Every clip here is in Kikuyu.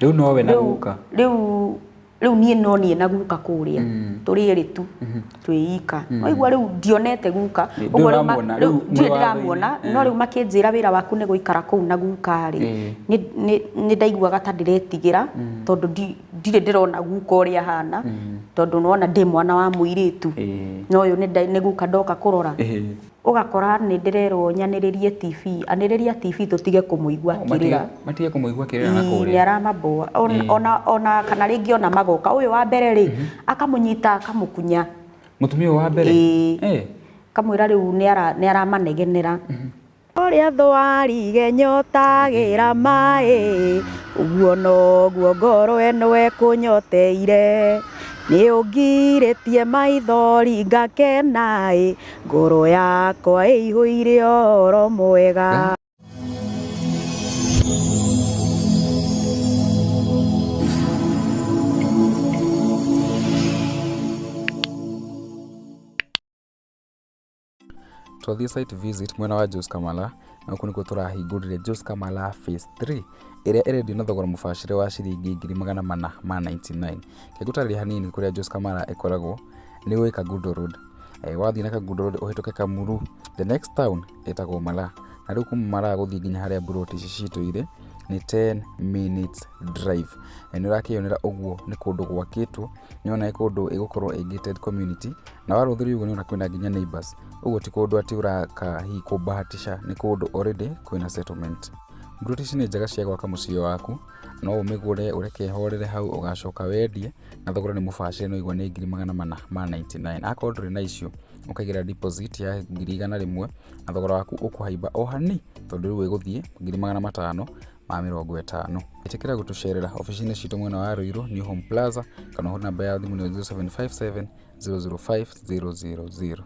Rĩu nowe na guka. Rĩu niĩ no niĩ na guka kũrĩa tũrĩ erĩ tu twĩ ika. Waigua rĩu ndionete guka. Ndũrĩ Ũguo rĩu ũramuona, rĩu rĩu ndirĩ mwĩ ndĩramuona, watho-inĩ. no rĩu makĩnjĩra wĩra waku nĩ gũikara kũu na guka rĩ, nĩ ndaiguaga ta ndĩretigĩra tondũ ndirĩ ndĩrona guka ũrĩa ahana, tondũ nĩwona ndĩ mwana wa mũirĩtu, na ũyũ nĩ guka ndoka kũrora. Ũgakora nĩ ndĩrerwo nyanĩrĩrie TV, anĩrĩria TV tũtige kũmũigua akĩrĩra. Matige kũmũigua akĩrĩra na kũrĩa. Nĩ aramaboa. Ona kana rĩngĩ ona magoka. Ũyũ wa mbere rĩ, akamũnyita akamũkunya. Mũtumia ũyũ wa mbere? Ĩĩ. Akamwĩra rĩu nĩ aramanegenera. Ũrĩa thwariga ĩnyotagĩra maĩ, ũguo noguo ngoro ĩno ĩkũnyoteire. Nĩ ũngirĩtie maithori ngakena ĩ, ngoro yakwa ĩihũire ũhoro mwega. Twathiĩ site visit mwena wa Jos Kamala na gũkũ nĩkuo tũrahingũrire Jos Kamala phase 3 ĩrĩa ĩrendio na thogora mũbacĩre wa ciringi 499,000. Reke ngũtarĩrie hanini kũrĩa Jos Kamala ĩkoragwo, nĩ gwĩ Kangundo Road. Wathiĩ na Kangundo Road ũhĩtũke Kamuru, the next town ĩtagwo Malaa. Na rĩu kuma Malaa gũthiĩ nginya harĩa mburoti ici citũ irĩ nĩ 10 minutes drive. Na nĩ ũrakĩyonera ũguo nĩ kũndũ gwakĩtwo, nĩ ũrona nĩ kũndũ ĩgũkorwo ĩ gated community, na warũthĩrĩria ũguo nĩ ũrona kwĩna nginya neighbours. Ũguo ti kũndũ atĩ ũraka hihi kũbahatisha, nĩ kũndũ already kwĩna settlement. Mburoti ici nĩ njega cia gwaka mũciĩ waku, no ũmĩgũre ũreke ĩhorere hau ũgacoka wendie na thogora nĩ mũbacĩrĩre nĩ waigua nĩ 499,000. Akorwo ndũrĩ na icio ũkaigĩrĩra deposit ya 100,000 na thogora waku ũkũhaimba o hanini tondũ rĩu ĩgũthiĩ 550,000. Ĩtĩkĩra gũtũcerera obici-inĩ citũ mwena wa Ruiru New Home Plaza kana ũhũre namba ya thimũ nĩyo 0757 005 000.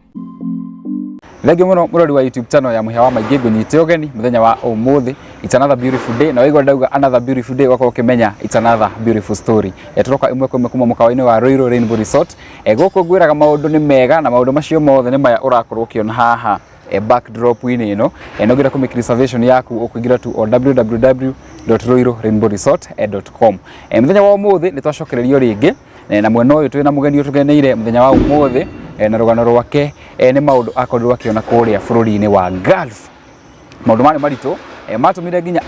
Thengiũ mũno mũrori wa YouTube channel ya Mũhĩa wa Maingĩ, ngũnyite ũgeni mũthenya wa ũmũthĩ. It's another beautiful day, na waigua ndauga another beautiful day ũgakorwo ũkĩmenya it's another beautiful story. Tũroka ĩmwe kwa ĩmwe kuma mũkawa-inĩ wa Ruiru Rainbow Resort. Gũkũ ngwĩraga maũndũ nĩ mega na maũndũ macio mothe nĩ maya ũrakorwo ũkĩona haha backdrop-inĩ ĩno. Na ũngĩenda kũ make reservation yaku ũkũingĩra tu o www.ruiruRainbowresort.com. Mũthenya wa ũmũthĩ nĩ twacokererio rĩngĩ na mwena ũyũ twĩna mũgeni ũtũgeneire mũthenya wa ũmũthĩ, na rũgano rwake nĩ maũndũ akorirwo akĩona kũrĩa bũrũri-inĩ wa Gulf. Maũndũ marĩ maritũ matũmire nginya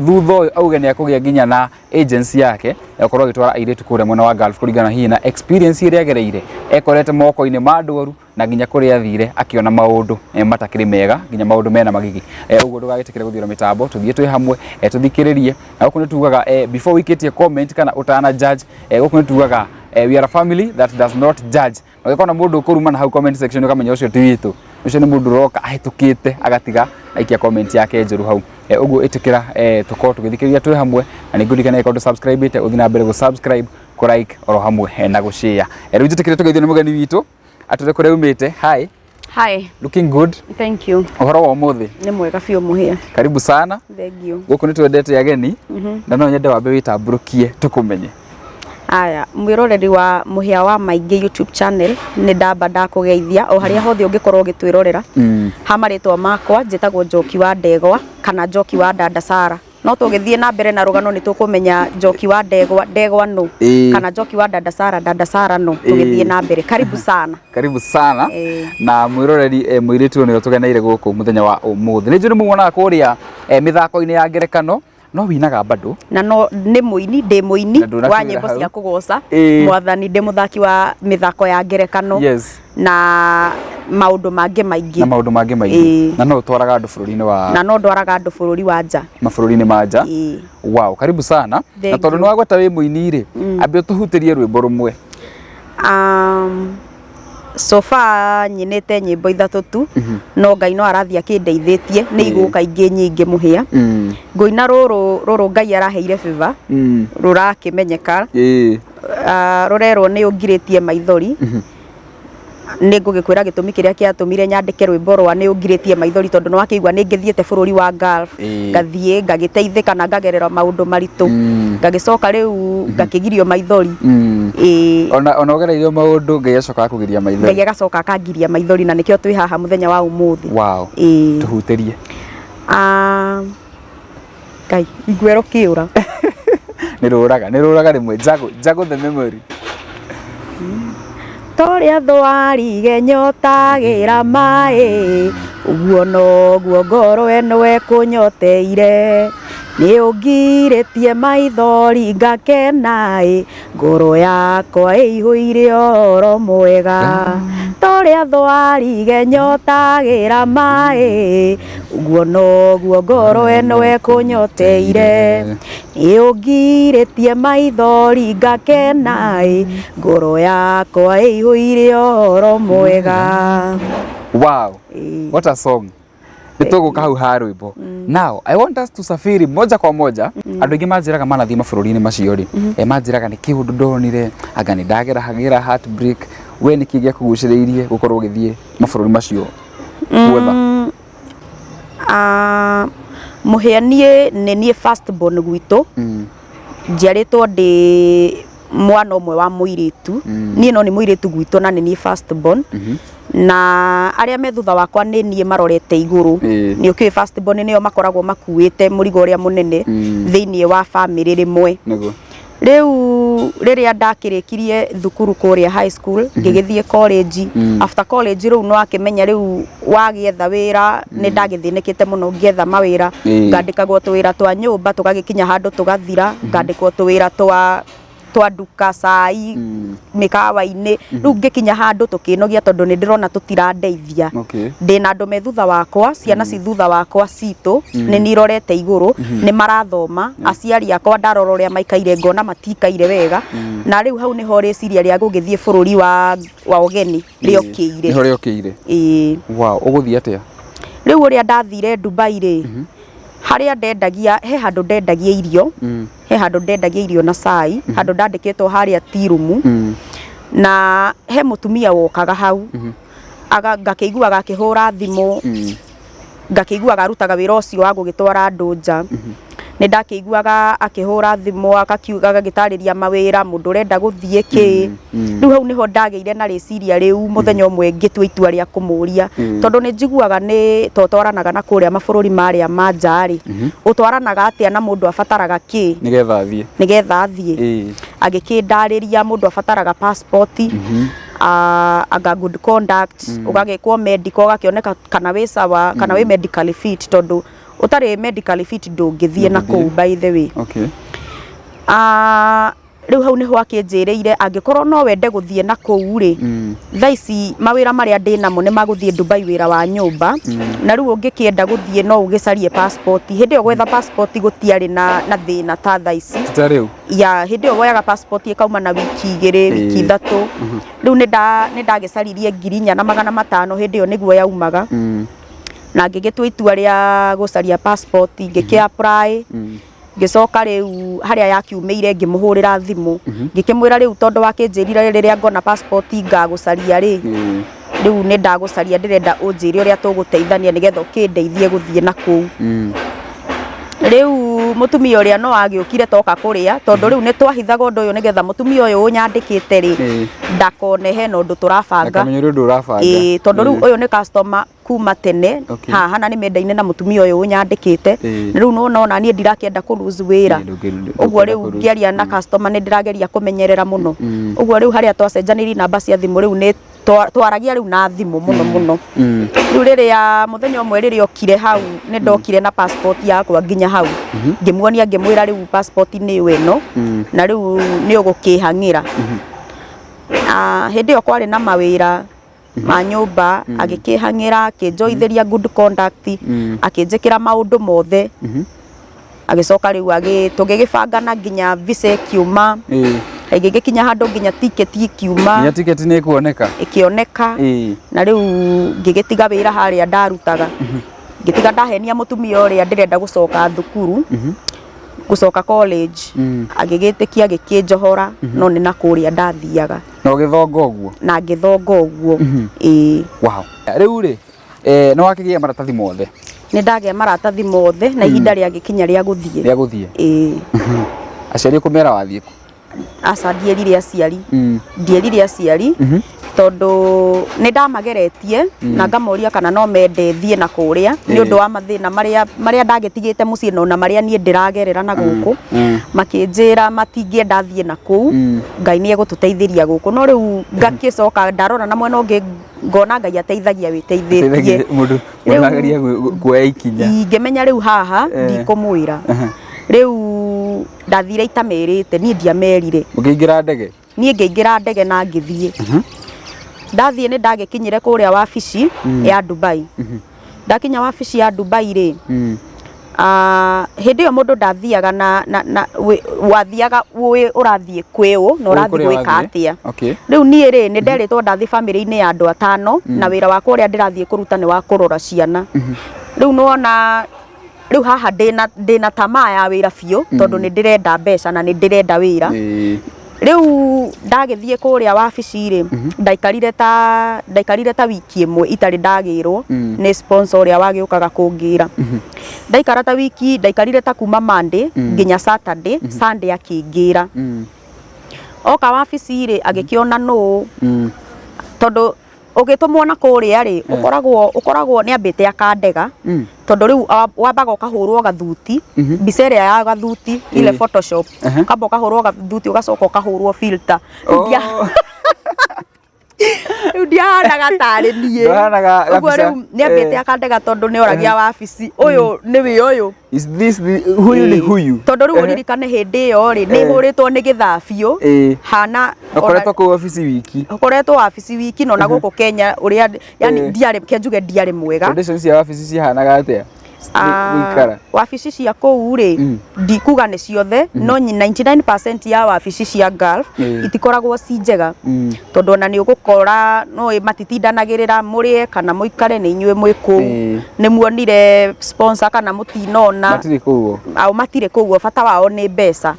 thutha ũyũ auge nĩ akũgĩa nginya na agency yake ya gũkorwo agĩtwara airĩtu kũrĩa mwena wa Gulf kũringana hihi na experience ĩrĩa agereire ekorete moko-inĩ ma andũ oru na nginya kũrĩa athire akĩona maũndũ matakĩrĩ mega nginya maũndũ mena magigi. Ũguo ndũgagĩtĩkĩre gũthiũra mĩtambo, tũthiĩ twĩ hamwe, tũthikĩrĩrie. Na gũkũ nĩ tugaga, before wikĩtie comment kana ũtana judge, gũkũ nĩ tugaga, we are a family that does not judge. Na ũngĩkona mũndũ ũkũruma na hau comment section ũkamenya ũcio ti witũ, ũcio nĩ mũndũ ũroka ahĩtũkĩte agatiga aikia comment yake njũru hau. Ũguo ĩtĩkĩra, tũkorwo tũgĩthikĩrĩria twĩ hamwe, na nĩ ngũririkana angĩkorwo ndũ subscribe ĩte ũthiĩ na mbere gũ subscribe, kũ like oro hamwe na gũ share. Rĩu njĩtĩkĩre tũgeithio nĩ mũgeni witũ atwĩre kũrĩa umĩte. Hi. Hi. Looking good. Thank you. Ũhoro wa ũmũthĩ? Nĩ mwega biũ Mũhĩa. Karibu sana. Thank you. Gũkũ nĩ twendete ageni na no nyende wambe wĩtambũrũkie tũkũmenye. Aya, mwĩroreri wa Mũhĩa wa Maingĩ YouTube channel, nĩ ndamba ndakũgeithia o harĩa hothe ũngĩkorwo ũgĩtwĩrorera. Ha marĩtwa makwa njĩtagwo Njoki wa Ndegwa kana Njoki wa Dada Sara. No tũgĩthiĩ na mbere na rũgano nĩ tũkũmenya Njoki wa Ndegwa, Ndegwa nũ, kana Njoki wa Dada Sara, Dada Sara nũ, tũgĩthiĩ na mbere. Karibu sana. Karibu sana. Na mwĩroreri, mũirĩtu ũyũ nĩwe tũgeneire gũkũ mũthenya wa ũmũthĩ. Nĩ njũĩ nĩ mũmuonaga kũrĩa mĩthako-inĩ ya ngerekano, no winaga bado. Na no nĩ mũini, ndĩ mũini Na ndũnatwĩra wa nyĩmbo hau. cia kũgoca Mwathani, ndĩ mũthaki wa mĩthako ya ngerekano. Na maũndũ mangĩ maingĩ. Na maũndũ mangĩ maingĩ. Na no ũtwaraga andũ bũrũri-inĩ wa Na no ndwaraga andũ bũrũri wa nja. Mabũrũri-inĩ ma nja. Wow, karibu sana. Na Thank tondũ you. nĩ wagweta wĩ mũini rĩ, ambe ũtũhutĩrie rwĩmbo rũmwe. So far nyinĩte nyĩmbo ithatũ tu, no Ngai no arathiĩ akĩndeithĩtie, nĩ igũka ingĩ nyingĩ Mũhĩa. Ngũina rũrũ rũrũ Ngai araheire favor, rũrakĩmenyeka. Rũrerwo nĩ ũngirĩtie maithori. Nĩ ngũgĩkwĩra gĩtũmi kĩrĩa kĩatũmire nyandĩke rwĩmbo rwa nĩ ũngirĩtie maithori, tondũ nĩ wakĩigua nĩ ngĩthiĩte bũrũri wa Gulf, ngathiĩ ngagĩteithĩka na ngagerera maũndũ maritũ, ngagĩcoka rĩu ngakĩgirio maithori. Ona ũgereirio maũndũ Ngai acoka akũgiria maithori. Ngai agacoka akangiria maithori, na nĩkĩo twĩ haha mũthenya wa ũmũthĩ. Wow. Tũhutĩrie. Ngai, iguero kĩũra. Nĩ rũraga, nĩ rũraga rĩmwe. Juggle, juggle the memory. Torĩa thwarige nyotagĩra maĩ, ũguo noguo ngoro ĩno ĩkũnyoteire. Nĩ ũngirĩtie maithori ngakena ĩ, ngoro yakwa ĩihũire ũhoro mwega. Torĩa thwarige nyotagĩra maĩ, ũguo noguo ngoro ĩno ĩkũnyoteire. Nĩ ũngirĩtie maithori ngakena ĩ, ngoro yakwa ĩihũire ũhoro mwega. Wow. Ĩĩ. What a song. Nĩ tũgũka hau ha rwĩmbo. Now, I want us to safiri moja kwa moja. Andũ aingĩ manjĩraga manathiĩ mabũrũri-inĩ macio rĩ, manjĩraga nĩ kĩũndũ ndonire, anga nĩ ndageragĩra heartbreak. We nĩkĩ gĩakũgucĩrĩirie gũkorwo ũgĩthiĩ mabũrũri macio guotha? Mũhĩa niĩ nĩ niĩ first born gwitũ. Njiarĩtwo ndĩ mwana ũmwe wa mũirĩtu. Niĩ no nĩ mũirĩtu gwitũ na nĩ niĩ first born. Na arĩa me thutha wakwa nĩ niĩ marorete igũrũ. Nĩ ũkĩũĩ first born nĩo makoragwo makuĩte mũrigo ũrĩa mũnene thĩiniĩ wa bamĩrĩ rĩmwe. Nĩguo. Rĩu rĩrĩa ndakĩrĩkirie thukuru kũrĩa high school, ngĩgĩthiĩ college. After college rĩu nĩwakĩmenya rĩu wagĩetha wĩra, nĩ ndagĩthĩnĩkĩte mũno ngĩetha mawĩra. Ngandĩkagwo tũwĩra twa nyũmba tũgagĩkinya handũ tũgathira, ngandĩkwo tũwĩra twa nduka, cai, mĩkawa-inĩ. Rĩu ngĩkinya handũ tũkĩnogia tondũ nĩ ndĩrona tũtirandeithia. Ndĩna andũ me thutha wakwa, ciana ci thutha wakwa citũ, nĩ niĩ irorete igũrũ, nĩ marathoma, aciari akwa ndarora ũrĩa maikaire ngona matikaire wega. Na rĩu hau nĩho rĩciria rĩa gũgĩthiĩ bũrũri wa ũgeni rĩokĩire. Nĩho rĩokĩire. Ĩĩ. Wow, ũgũthiĩ atĩa? Rĩu ũrĩa ndathire Dubai rĩ, harĩa ndendagia, he handũ ndendagia irio, he handũ ndendagia irio na cai, handũ ndandĩkĩtwo harĩa tea room, na he mũtumia wokaga hau, ngakĩiguaga akĩhũra thimũ, ngakĩiguaga arutaga wĩra ũcio wa gũgĩtwara andũ nja. Nĩ ndakĩiguaga akĩhũra thimũ, akakiuga agagĩtarĩria mawĩra, mũndũ ũrenda gũthiĩ kĩ. Rĩu hau nĩho ndagĩire na rĩciria rĩu mũthenya ũmwe ngĩtua itua rĩa kũmũria, tondũ nĩ njiguaga nĩ to twaranaga na kũrĩa mabũrũri marĩa ma nja rĩ, ũtwaranaga atĩa na mũndũ abataraga kĩ Nĩgetha athiĩ. Nĩgetha athiĩ. Agĩkĩndarĩria mũndũ abataraga passport, anga good conduct, ũgagĩkwo medical, ũgakĩoneka kana wĩ sawa, kana wĩ medically fit, tondũ ũtarĩ medically fit ndũngĩthiĩ na kũu by the way. Rĩu hau nĩho akĩnjĩrĩire angĩkorwo no wende gũthiĩ na kũu rĩ, thaa ici mawĩra marĩa ndĩ namo nĩ magũthiĩ Dubai wĩra wa nyũmba, na rĩu ũngĩkĩenda gũthiĩ no ũgĩcarie passport. Hĩndĩ ĩyo gwetha passport gũtiarĩ na thĩna ta thaa ici. Ta rĩu. Ya, hĩndĩ ĩyo woyaga passport ĩkauma na wiki igĩrĩ, wiki ithatũ. Rĩu nĩ ndagĩcaririe 4,500 hĩndĩ ĩyo nĩguo yaumaga. Na ngĩgĩtua itua rĩa gũcaria passport, ngĩkĩ apply. Ngĩcoka rĩu harĩa yakiumĩire ngĩmũhũrĩra thimũ, ngĩkĩmwĩra rĩu tondũ wakĩnjĩrire rĩrĩa ngona passport ngagũcaria rĩ, rĩu nĩ ndagũcaria, ndĩrenda ũnjĩre ũrĩa tũgũteithania nĩgetha ũkĩndeithie gũthiĩ na kũu. Rĩu mũtumia ũrĩa no agĩũkire toka kũrĩa, tondũ rĩu nĩ twahithaga ũndũ ũyũ nĩgetha mũtumia ũyũ ũnyandĩkĩte rĩ, ndakone hena ũndũ tũrabanga. Ndakamenye ũndũ ũrabanga. Ĩĩ, tondũ rĩu ũyũ nĩ customer kuma tene haha na nĩ mendaine na mũtumia ũyũ ũnyandĩkĩte. Rĩu nĩwona ona niĩ ndirakĩenda kũ lose wĩra. Ũguo rĩu ngĩaria na customer nĩ ndĩrageria kũmenyerera mũno. Ũguo rĩu harĩa twacenjanirie namba cia thimũ rĩu nĩ twaragia rĩu na thimũ mũno mũno. Rĩu rĩrĩa mũthenya ũmwe rĩrĩa okire hau, nĩ ndokire na passport yakwa nginya hau, ngĩmuonia ngĩmwĩra rĩu passport nĩyo ĩno, na rĩu nĩ ũgũkĩhang'ĩra. Hĩndĩ ĩyo kwarĩ na mawĩra ma nyũmba, agĩkĩhang'ĩra, akĩnjoithĩria good conduct, akĩnjĩkĩra maũndũ mothe. Agĩcoka rĩu tũgĩgĩbangana nginya visa ĩkiuma, ĩgĩgĩkinya handũ nginya ticket ĩkiuma. Nginya ticket nĩ ĩkuoneka. Ĩkĩoneka. Na rĩu ngĩgĩtiga wĩra harĩa ndarutaga, ngĩtiga ndahenia mũtumia ũrĩa ndĩrenda gũcoka thukuru, gũcoka college, agĩgĩtĩkia agĩkĩnjohora, no nĩ na kũrĩa ndathiaga. Na ũgĩthonga ũguo? Na ngĩthonga ũguo, ĩĩ. Wow. Rĩu rĩ, nĩ wakĩgĩa maratathi mothe? Nĩ ndagĩa maratathi mothe na ihinda rĩagĩkinya rĩa gũthiĩ. Rĩa gũthiĩ? Ĩĩ. Aciari ũkũmera wathiĩ kũ? Aca, ndierire aciari. Ndierire aciari. Tondũ nĩ ndamageretie na ngamoria kana no mende thiĩ na kũrĩa nĩ ũndũ wa mathĩna marĩa marĩa ndagĩtigĩte mũciĩ na ona marĩa niĩ ndĩragerera na gũkũ. Makĩnjĩra matingĩenda thiĩ na kũu, Ngai nĩ egũtũteithĩria gũkũ. No rĩu ngakĩcoka ndarora na mwena ũngĩ ngona Ngai ateithagia wĩteithĩtie. Mũndũ Rĩu- ageria kuoya ikinya. Ingĩmenya rĩu haha ndikũmwĩra. Rĩu ndathire itamerĩte, niĩ ndiamerire. Ũkĩingĩra ndege? Niĩ ngĩingĩra ndege na ngĩthiĩ. Ndathiĩ nĩ ndagĩkinyire kũrĩa wabici ya Dubai. Ndakinya wabici ya Dubai rĩ, hĩndĩ ĩyo mũndũ ndathiaga na wathiaga wĩ ũrathiĩ kwĩ ũ na ũrathiĩ Kũrĩa gwĩka wathiĩ? atĩa. Okay. Rĩu niĩ rĩ, nĩ nderĩtwo ndathiĩ bamĩrĩ-inĩ ya andũ atano na wĩra wakwa ũrĩa ndĩrathiĩ kũruta nĩ wa kũrora ciana. Rĩu nĩwona rĩu haha ndĩna tamaa ya wĩra biũ tondũ nĩ ndĩrenda mbeca na nĩ ndĩrenda wĩra. Rĩu ndagĩthiĩ kũrĩa wabici rĩ, ndaikarire ta wiki ĩmwe itarĩ ndagĩrwo nĩ sponsor ũrĩa wagĩũkaga kũngĩra. Ndaikara ta wiki, ndaikarire ta kuma Monday nginya Saturday, Sunday akĩngĩra. Oka wabici rĩ, agĩkĩona nũ tondũ ũgĩtũmwo na kũrĩa rĩ, ũkoragwo nĩ ambĩte akandega tondũ rĩu wambaga ũkahũrwo gathuti, mbica ĩrĩa ya gathuti ile Photoshop, ũkamba ũkahũrwo gathuti ũgacoka ũkahũrwo filter. Rĩu ndiahanaga tarĩ niĩ. Ndwahanaga Ũguo gabica. rĩu nĩ ambĩte akandega tondũ nĩ oragia wabici ũyũ nĩwe ũyũ. Is this the, huyu ni huyu? Tondũ rĩu ũririkane hĩndĩ ĩyo rĩ, nĩ hũrĩtwo nĩ gĩthabio hana Ũkoretwo kũu wabici wiki. Ũkoretwo wabici wiki no na gũkũ Kenya ũrĩa yani ndiarĩ, ke njuge ndiarĩ mwega. Conditions cia wabici cihanaga atĩa? Gũikara. Wabici cia kũu rĩ, ndikuga nĩ ciothe, no 99% ya wabici cia Gulf itikoragwo ci njega tondũ ona nĩ ũgũkora no matitindanagĩrĩra mũrĩe kana mũikare nĩ inyuĩ mwĩ kũu. Nĩ muonire sponsor kana mũtinona. Matirĩ kũu o. Ao matirĩ kũu o, bata wao nĩ mbeca.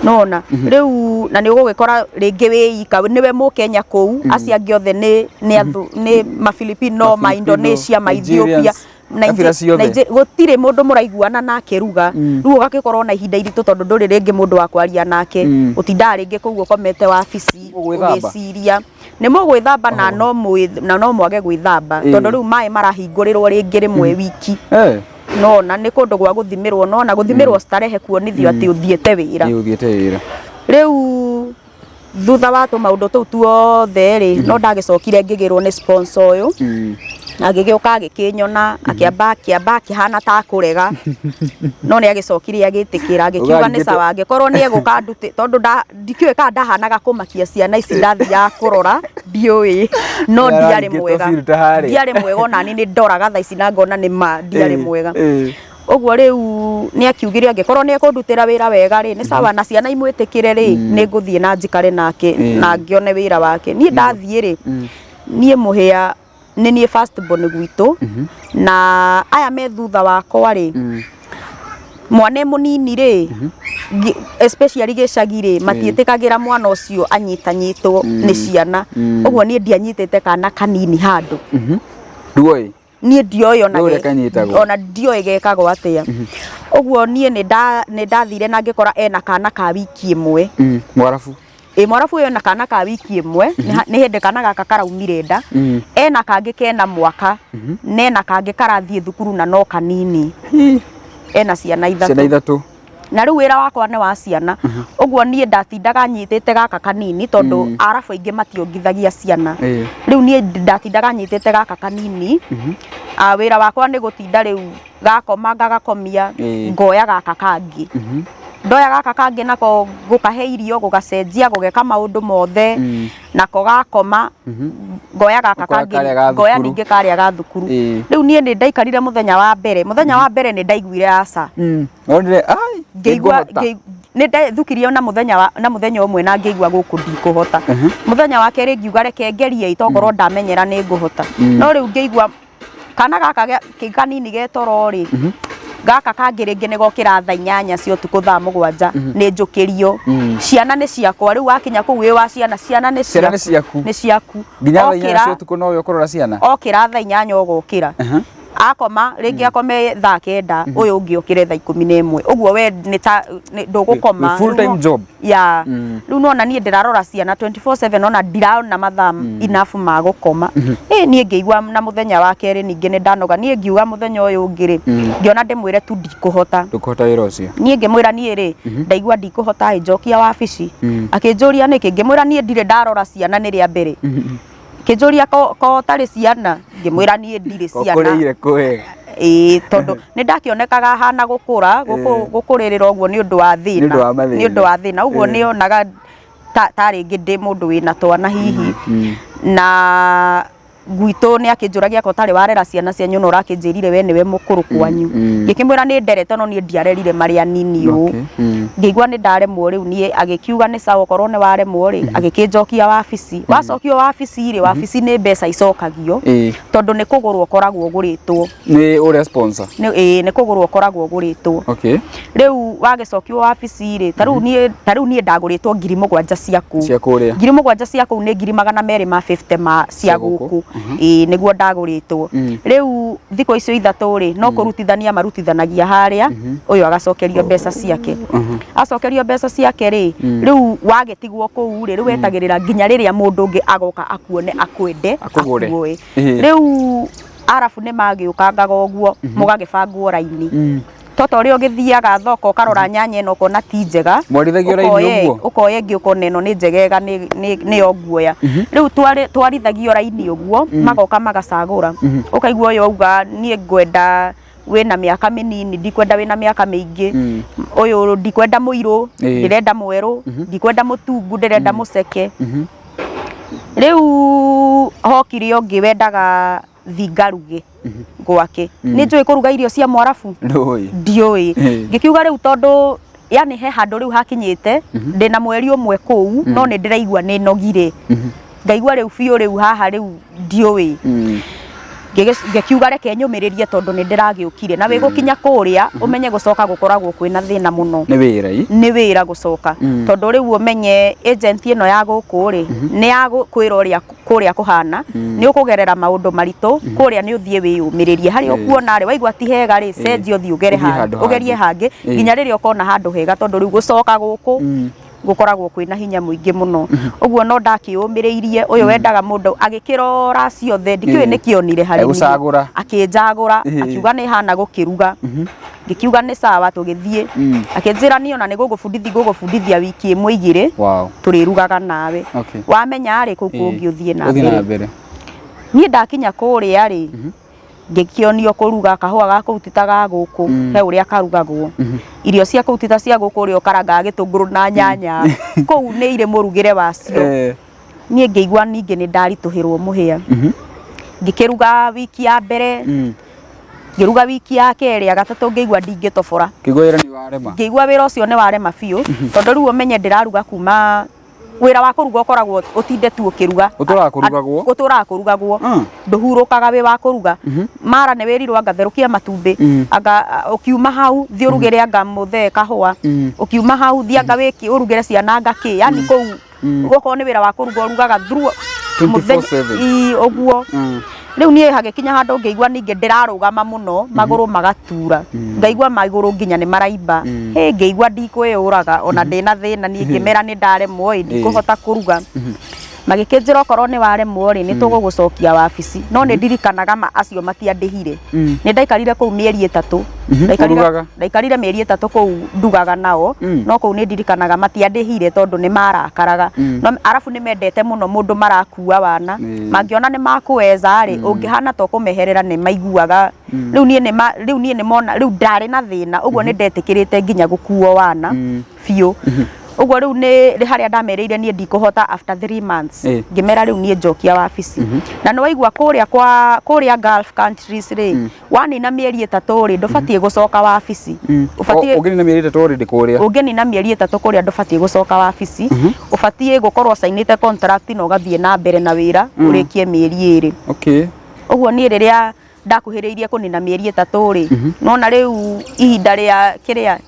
Nona rĩu na nĩ ũgũgĩkora rĩngĩ wĩ ika nĩwe mũkenya kũu, acio angĩ othe nĩ athu nĩ Mafilipino, ma Indonesia, ma Ethiopia, Nigerians, kabira ciothe. Gũtirĩ mũndũ mũraiguana nake ruga. Rĩu ũgagĩkorwo na ihinda iritũ tondũ ndũrĩ rĩngĩ mũndũ wa kwaria nake. Ũtindaga rĩngĩ kũu ũkomete wabici Mũgwĩthamba? ũgĩciria nĩ mũgwĩthamba na no mwage gwĩthamba tondũ rĩu maĩ marahingũrĩrwo rĩngĩ rĩmwe wiki. Nona nĩ kũndũ gwa gũthimĩrwo, nona gũthimĩrwo starehe kuonithio atĩ ũthiĩte wĩra. Ĩ, ũthiĩte wĩra. Rĩu thutha wa tũmaũndũ tũu tuothe rĩ, no ndagĩcokire ngĩgĩrwo nĩ sponsor ũyũ. Agĩgĩũka agĩkĩnyona, akĩamba akĩhana ta akũrega, no nĩ agĩcokire agĩtĩkĩra, agĩkiuga nĩ sawa angĩkorwo nĩ egũka ndute, tondũ ndikĩũĩ kana ndahanaga kũmakia ciana ici ndathiaga kũrora, ndiũĩ, no ndiarĩ Nĩararigĩtwo mwega. filter harĩa. Ndiarĩ mwega ona niĩ nĩ ndoraga thaa ici na ngona nĩ ma ndiarĩ mwega. Ũguo rĩu nĩ akiugire angĩkorwo nĩ ekũndutĩra wĩra wega rĩ, nĩ sawa na ciana imwĩtĩkĩre rĩ, nĩ ngũthiĩ na njikare nake na ngĩone wĩra wake. Niĩ ndathiĩ rĩ, niĩ mũhĩa nĩ niĩ first born gwitũ, na aya me thutha wakwa rĩ, mwana e mũnini rĩ, especially gĩcagi rĩ, matiĩtĩkagĩra mwana ũcio anyitanyitwo nĩ ciana. Ũguo niĩ ndianyitĩte kana kanini handũ. Nduoĩ? Niĩ ndioĩ ona Nĩ ũrĩa kanyitagwo. Ona ndioĩ gekagwo atĩa. Ũguo niĩ nĩ ndathire na ngĩkora ena kana ka wiki ĩmwe. Mwarabu. Ĩ, mwarabu ũyũ ena kana ka wiki ĩmwe, nĩ hĩndĩ kana gaka karaumire nda. Ena kangĩ kena mwaka, na ena kangĩ karathiĩ thukuru na no kanini. Ena ciana ithatũ. Ciana ithatũ. Na rĩu wĩra wakwa nĩ wa ciana. Ũguo niĩ ndatindaga nyitĩte gaka kanini tondũ arabu aingĩ mationgithagia ciana. Rĩu niĩ ndatindaga nyitĩte gaka kanini. Wĩra wakwa nĩ gũtinda rĩu gakoma ngagakomia, ngoya gaka kangĩ. Ndoya gaka kangĩ nako gũkahe irio, gũgacenjia, gũgeka maũndũ mothe, nako gakoma, ngoya gaka Ũkoya kangĩ, karĩa ga ngoya thukuru. ningĩ karĩa ga thukuru. Rĩu niĩ nĩ ndaikarire mũthenya wa mbere, mũthenya wa mbere nĩ ndaiguire aca. Wonire, ai, Ngĩigua nĩngũhota. Nĩ ndathukirie na mũthenya ũmwe na ngĩigua gũkũ ndikũhota. Mũthenya wa kerĩ ngiuga reke ngerie itokorwo ndamenyera nĩ ngũhota. No rĩu ngĩigua kana gaka kanini ge toro rĩ, gaka kangĩ rĩngĩ nĩ gokĩra thaa 8 cia ũtukũ, thaa 7 nĩ njũkĩrio. Ciana nĩ ciakwa, rĩu wakinya kũu wĩ wa ciana, ciana nĩ Ciana nĩ ciaku. Nĩ ciaku. Nginya thaa 8 cia ũtukũ nowe ũkũrora ciana? Okĩra thaa 8 ũgokĩra. Akoma rĩngĩ akome thaa 9, ũyũ ũngĩ okĩre thaa 11, ũguo we nĩ ta ndũgũkoma. Full time job. Ya. Rĩu nona niĩ ndĩrarora ciana 24/7, ona ndirona mathaa enough ma gũkoma. Ĩ niĩ ngĩigua na mũthenya wa kerĩ ningĩ nĩ ndanoga. Niĩ ngiuga mũthenya ũyũ ũngĩ rĩ, ngĩona ndĩmwĩre tu ndikũhota. Ndũkũhota wĩra ũcio. Niĩ ngĩmwĩra niĩ rĩ, ndaigua ndikũhota, ĩ njokia wabici. Akĩnjũria nĩkĩ, ngĩmwĩra niĩ ndirĩ ndarora ciana, nĩ rĩa mbere. Akĩnjũria ko ũtarĩ ciana, ngĩmwĩra niĩ ndirĩ ciana. Kũrĩire kũwega. Ĩĩ, tondũ nĩ ndakĩonekaga hana gũkũra gũkũrĩrĩra ũguo nĩ ũndũ wa thĩna. Nĩ ũndũ wa mathĩna. Nĩ ũndũ wa thĩna ũguo. Nĩ onaga ta rĩngĩ ndĩ mũndũ wĩna twana hihi. Na gwitũ nĩ akĩnjũragia ko ũtarĩ warera ciana cianyu, no ũrakĩnjĩrire we nĩwe mũkũrũ kwanyu. Ngĩkĩmwĩra nĩ nderete, no niĩ ndiarerire marĩ anini ũũ. Ngĩigua nĩ ndaremwo. Rĩu niĩ agĩkiuga nĩ sawa, okorwo nĩ waremwo rĩ, agĩkĩnjokia wabici. Wacokio wabici rĩ, wabici nĩ mbeca icokagio, tondũ nĩ kũgũrwo ũkoragwo ũgũrĩtwo. Nĩ ũrĩa sponsor. Nĩ ĩĩ, nĩ kũgũrwo ũkoragwo ũgũrĩtwo. Rĩu wagĩcokio wabici rĩ, ta rĩu niĩ ndagũrĩtwo 7,000 cia kũu. Cia kũrĩa. 7,000 cia kũu nĩ 250,000 ma cia Cia gũkũ. Gũkũ, ĩĩ, nĩguo ndagũrĩtwo. Rĩu thikũ icio 3 rĩ, no kũrutithania marutithanagia harĩa, ũyũ agacokerio mbeca ciake. Acokerio mbeca ciake rĩ, rĩu wagĩtigwo kũu rĩ, rĩu wetagĩrĩra nginya rĩrĩa mũndũ ũngĩ agoka akuone, akwende, Akũgũre. akuoe. Rĩu arabu nĩ magĩũkangaga ũguo, mũgagĩbangwo raini, tota ũrĩa ũgĩthiaga thoko ũkarora nyanya ĩno ũkona ti njega. Mwarithagio raini ũguo? Ũkoya ĩngĩ ũkona ĩno nĩ njegega, nĩyo nguoya. Rĩu twarithagio raini ũguo, magoka magacagũra, ũkaigua ũyũ auga niĩ ngwenda wĩna mĩaka mĩnini, ndikwenda wĩna mĩaka mĩingĩ, ũyũ ndikwenda mũirũ, ndĩrenda mwerũ, ndikwenda mũtungu, ndĩrenda mũceke. Rĩu hokire ũngĩ wendaga thingaruge gwake. Nĩ njũĩ kũruga irio cia mwarabu? Ndũĩ. Ndiũĩ. Ngĩkiuga rĩu tondũ yani he handũ rĩu hakinyĩte, ndĩna mweri ũmwe kũu, no nĩ ndĩraigua nĩ nogire, ngaigua rĩu biũ, rĩu haha rĩu ndiũĩ. Ngĩkiuga reke nyũmĩrĩrie, tondũ nĩ ndĩragĩũkire na wĩ gũkinya kũrĩa ũmenye gũcoka gũkoragwo kwĩna thĩna mũno. Nĩ wĩra i. Nĩ wĩra gũcoka, tondũ rĩu ũmenye agent ĩno ya gũkũ rĩ, nĩ ya kwĩra ũrĩa kũrĩa kũhana, nĩ ũkũgerera maũndũ maritũ kũrĩa, nĩ ũthiĩ wĩyũmĩrĩrie harĩa ũkuona rĩ, waigua ti hega rĩ, cenjia ũthiĩ ũgere Ũthiĩ handũ ũgerie hangĩ nginya rĩrĩa ũkona handũ hega, tondũ rĩu gũcoka gũkũ gũkoragwo kwĩna hinya mũingĩ mũno ũguo. No ndakĩũmĩrĩirie, ũyũ wendaga mũndũ agĩkĩrora ciothe, ndikĩũĩ nĩkĩonire harĩ niĩ. Agũcagũra. Akĩnjagũra, akiuga nĩ hana gũkĩruga. Ngĩkiuga nĩ sawa, tũgĩthiĩ. Akĩnjĩra niĩ ona nĩ gũgũbundithia, ngũgũbundithia wiki ĩmwe igĩrĩ, tũrĩrugaga nawe. Wamenya rĩ, kũu kũngĩ ũthiĩ na Ũthiĩ na mbere. mbere. Niĩ ndakinya kũrĩa rĩ, ngĩkĩonio kũruga kahũa ga kũu ti ta ga gũkũ, he ũrĩa karugagwo. Irio cia kũu ti ta cia gũkũ, ũrĩa ũkarangaga gĩtũngũrũ na nyanya. Kũu nĩ irĩ mũrugĩre wacio. Niĩ ngĩigua ningĩ nĩ ndaritũhĩrwo mũhĩa. Ngĩkĩruga wiki ya mbere, ngĩruga wiki ya kerĩ, ya gatatũ ngĩigua ndingĩtobora. Kĩigua wĩra nĩ warema. Ngĩigua wĩra ũcio nĩ warema biũ, tondũ rĩu ũmenye ndĩraruga kuma wĩra wa kũruga ũkoragwo ũtinde tu ũkĩruga. Ũtũraga kũrugagwo? Ũtũraga kũrugagwo. Ndũhurũkaga wĩ wa kũruga. Mara nĩ wĩrirwo anga therũkia matumbĩ, anga ũkiuma hau thiĩ ũrugĩre anga mũthee kahũa, ũkiuma hau thiĩ anga wĩki ũrugĩre ciana anga kĩ, yani kũu okorwo nĩ wĩra wa kũruga ũrugaga through 24/7. Ii, ũguo. Rĩu niĩ hagĩkinya handũ ngĩigua ningĩ ndĩrarũgama mũno, magũrũ magatura, ngaigua magũrũ nginya nĩ maraimba. Hĩ, ngĩigua ndikwĩyũraga ona ndĩna thĩna. Niĩ ngĩmera nĩ ndaremwo ĩ, ndikũhota kũruga. Magĩkĩnjĩra okorwo nĩ waremwo rĩ, nĩ tũgũgũcokia wabici. No nĩ ndirikanaga ma acio matiandĩhire. Nĩ ndaikarire kũu mĩeri 3. Ũrugaga? Ndaikarire mĩeri 3 kũu ndugaga nao. No kũu nĩ ndirikanaga matiandĩhire tondũ nĩ marakaraga. No arabu nĩ mendete mũno mũndũ marakua wana. Mangĩona nĩ makũweza rĩ, ũngĩhana ta ũkũmeherera nĩ maiguaga. Rĩu niĩ nĩ mona rĩu ndarĩ na thĩna ũguo, nĩ ndetĩkĩrĩte nginya gũkuo wana biũ ũguo. Rĩu nĩ harĩa ndamerĩire niĩ ndikũhota after 3 months. Ngĩmera rĩu niĩ njokia wabici. Na nĩ waigua kũrĩa kwa kũrĩa Gulf countries rĩ, wanina mĩeri 3 rĩ, ndũbatiĩ gũcoka wabici. Ũbatiĩ Ũngĩnina mĩeri 3 already kũrĩa. Ũngĩnina mĩeri 3 kũrĩa, ndũbatiĩ gũcoka wabici. Ũbatiĩ gũkorwo cainĩte contract na ũgathiĩ na mbere na wĩra ũrĩkie mĩeri 2. Ũguo niĩ rĩrĩa ndakuhĩrĩirie kũnina mĩeri 3 rĩ, nona rĩu ihinda rĩa kĩrĩa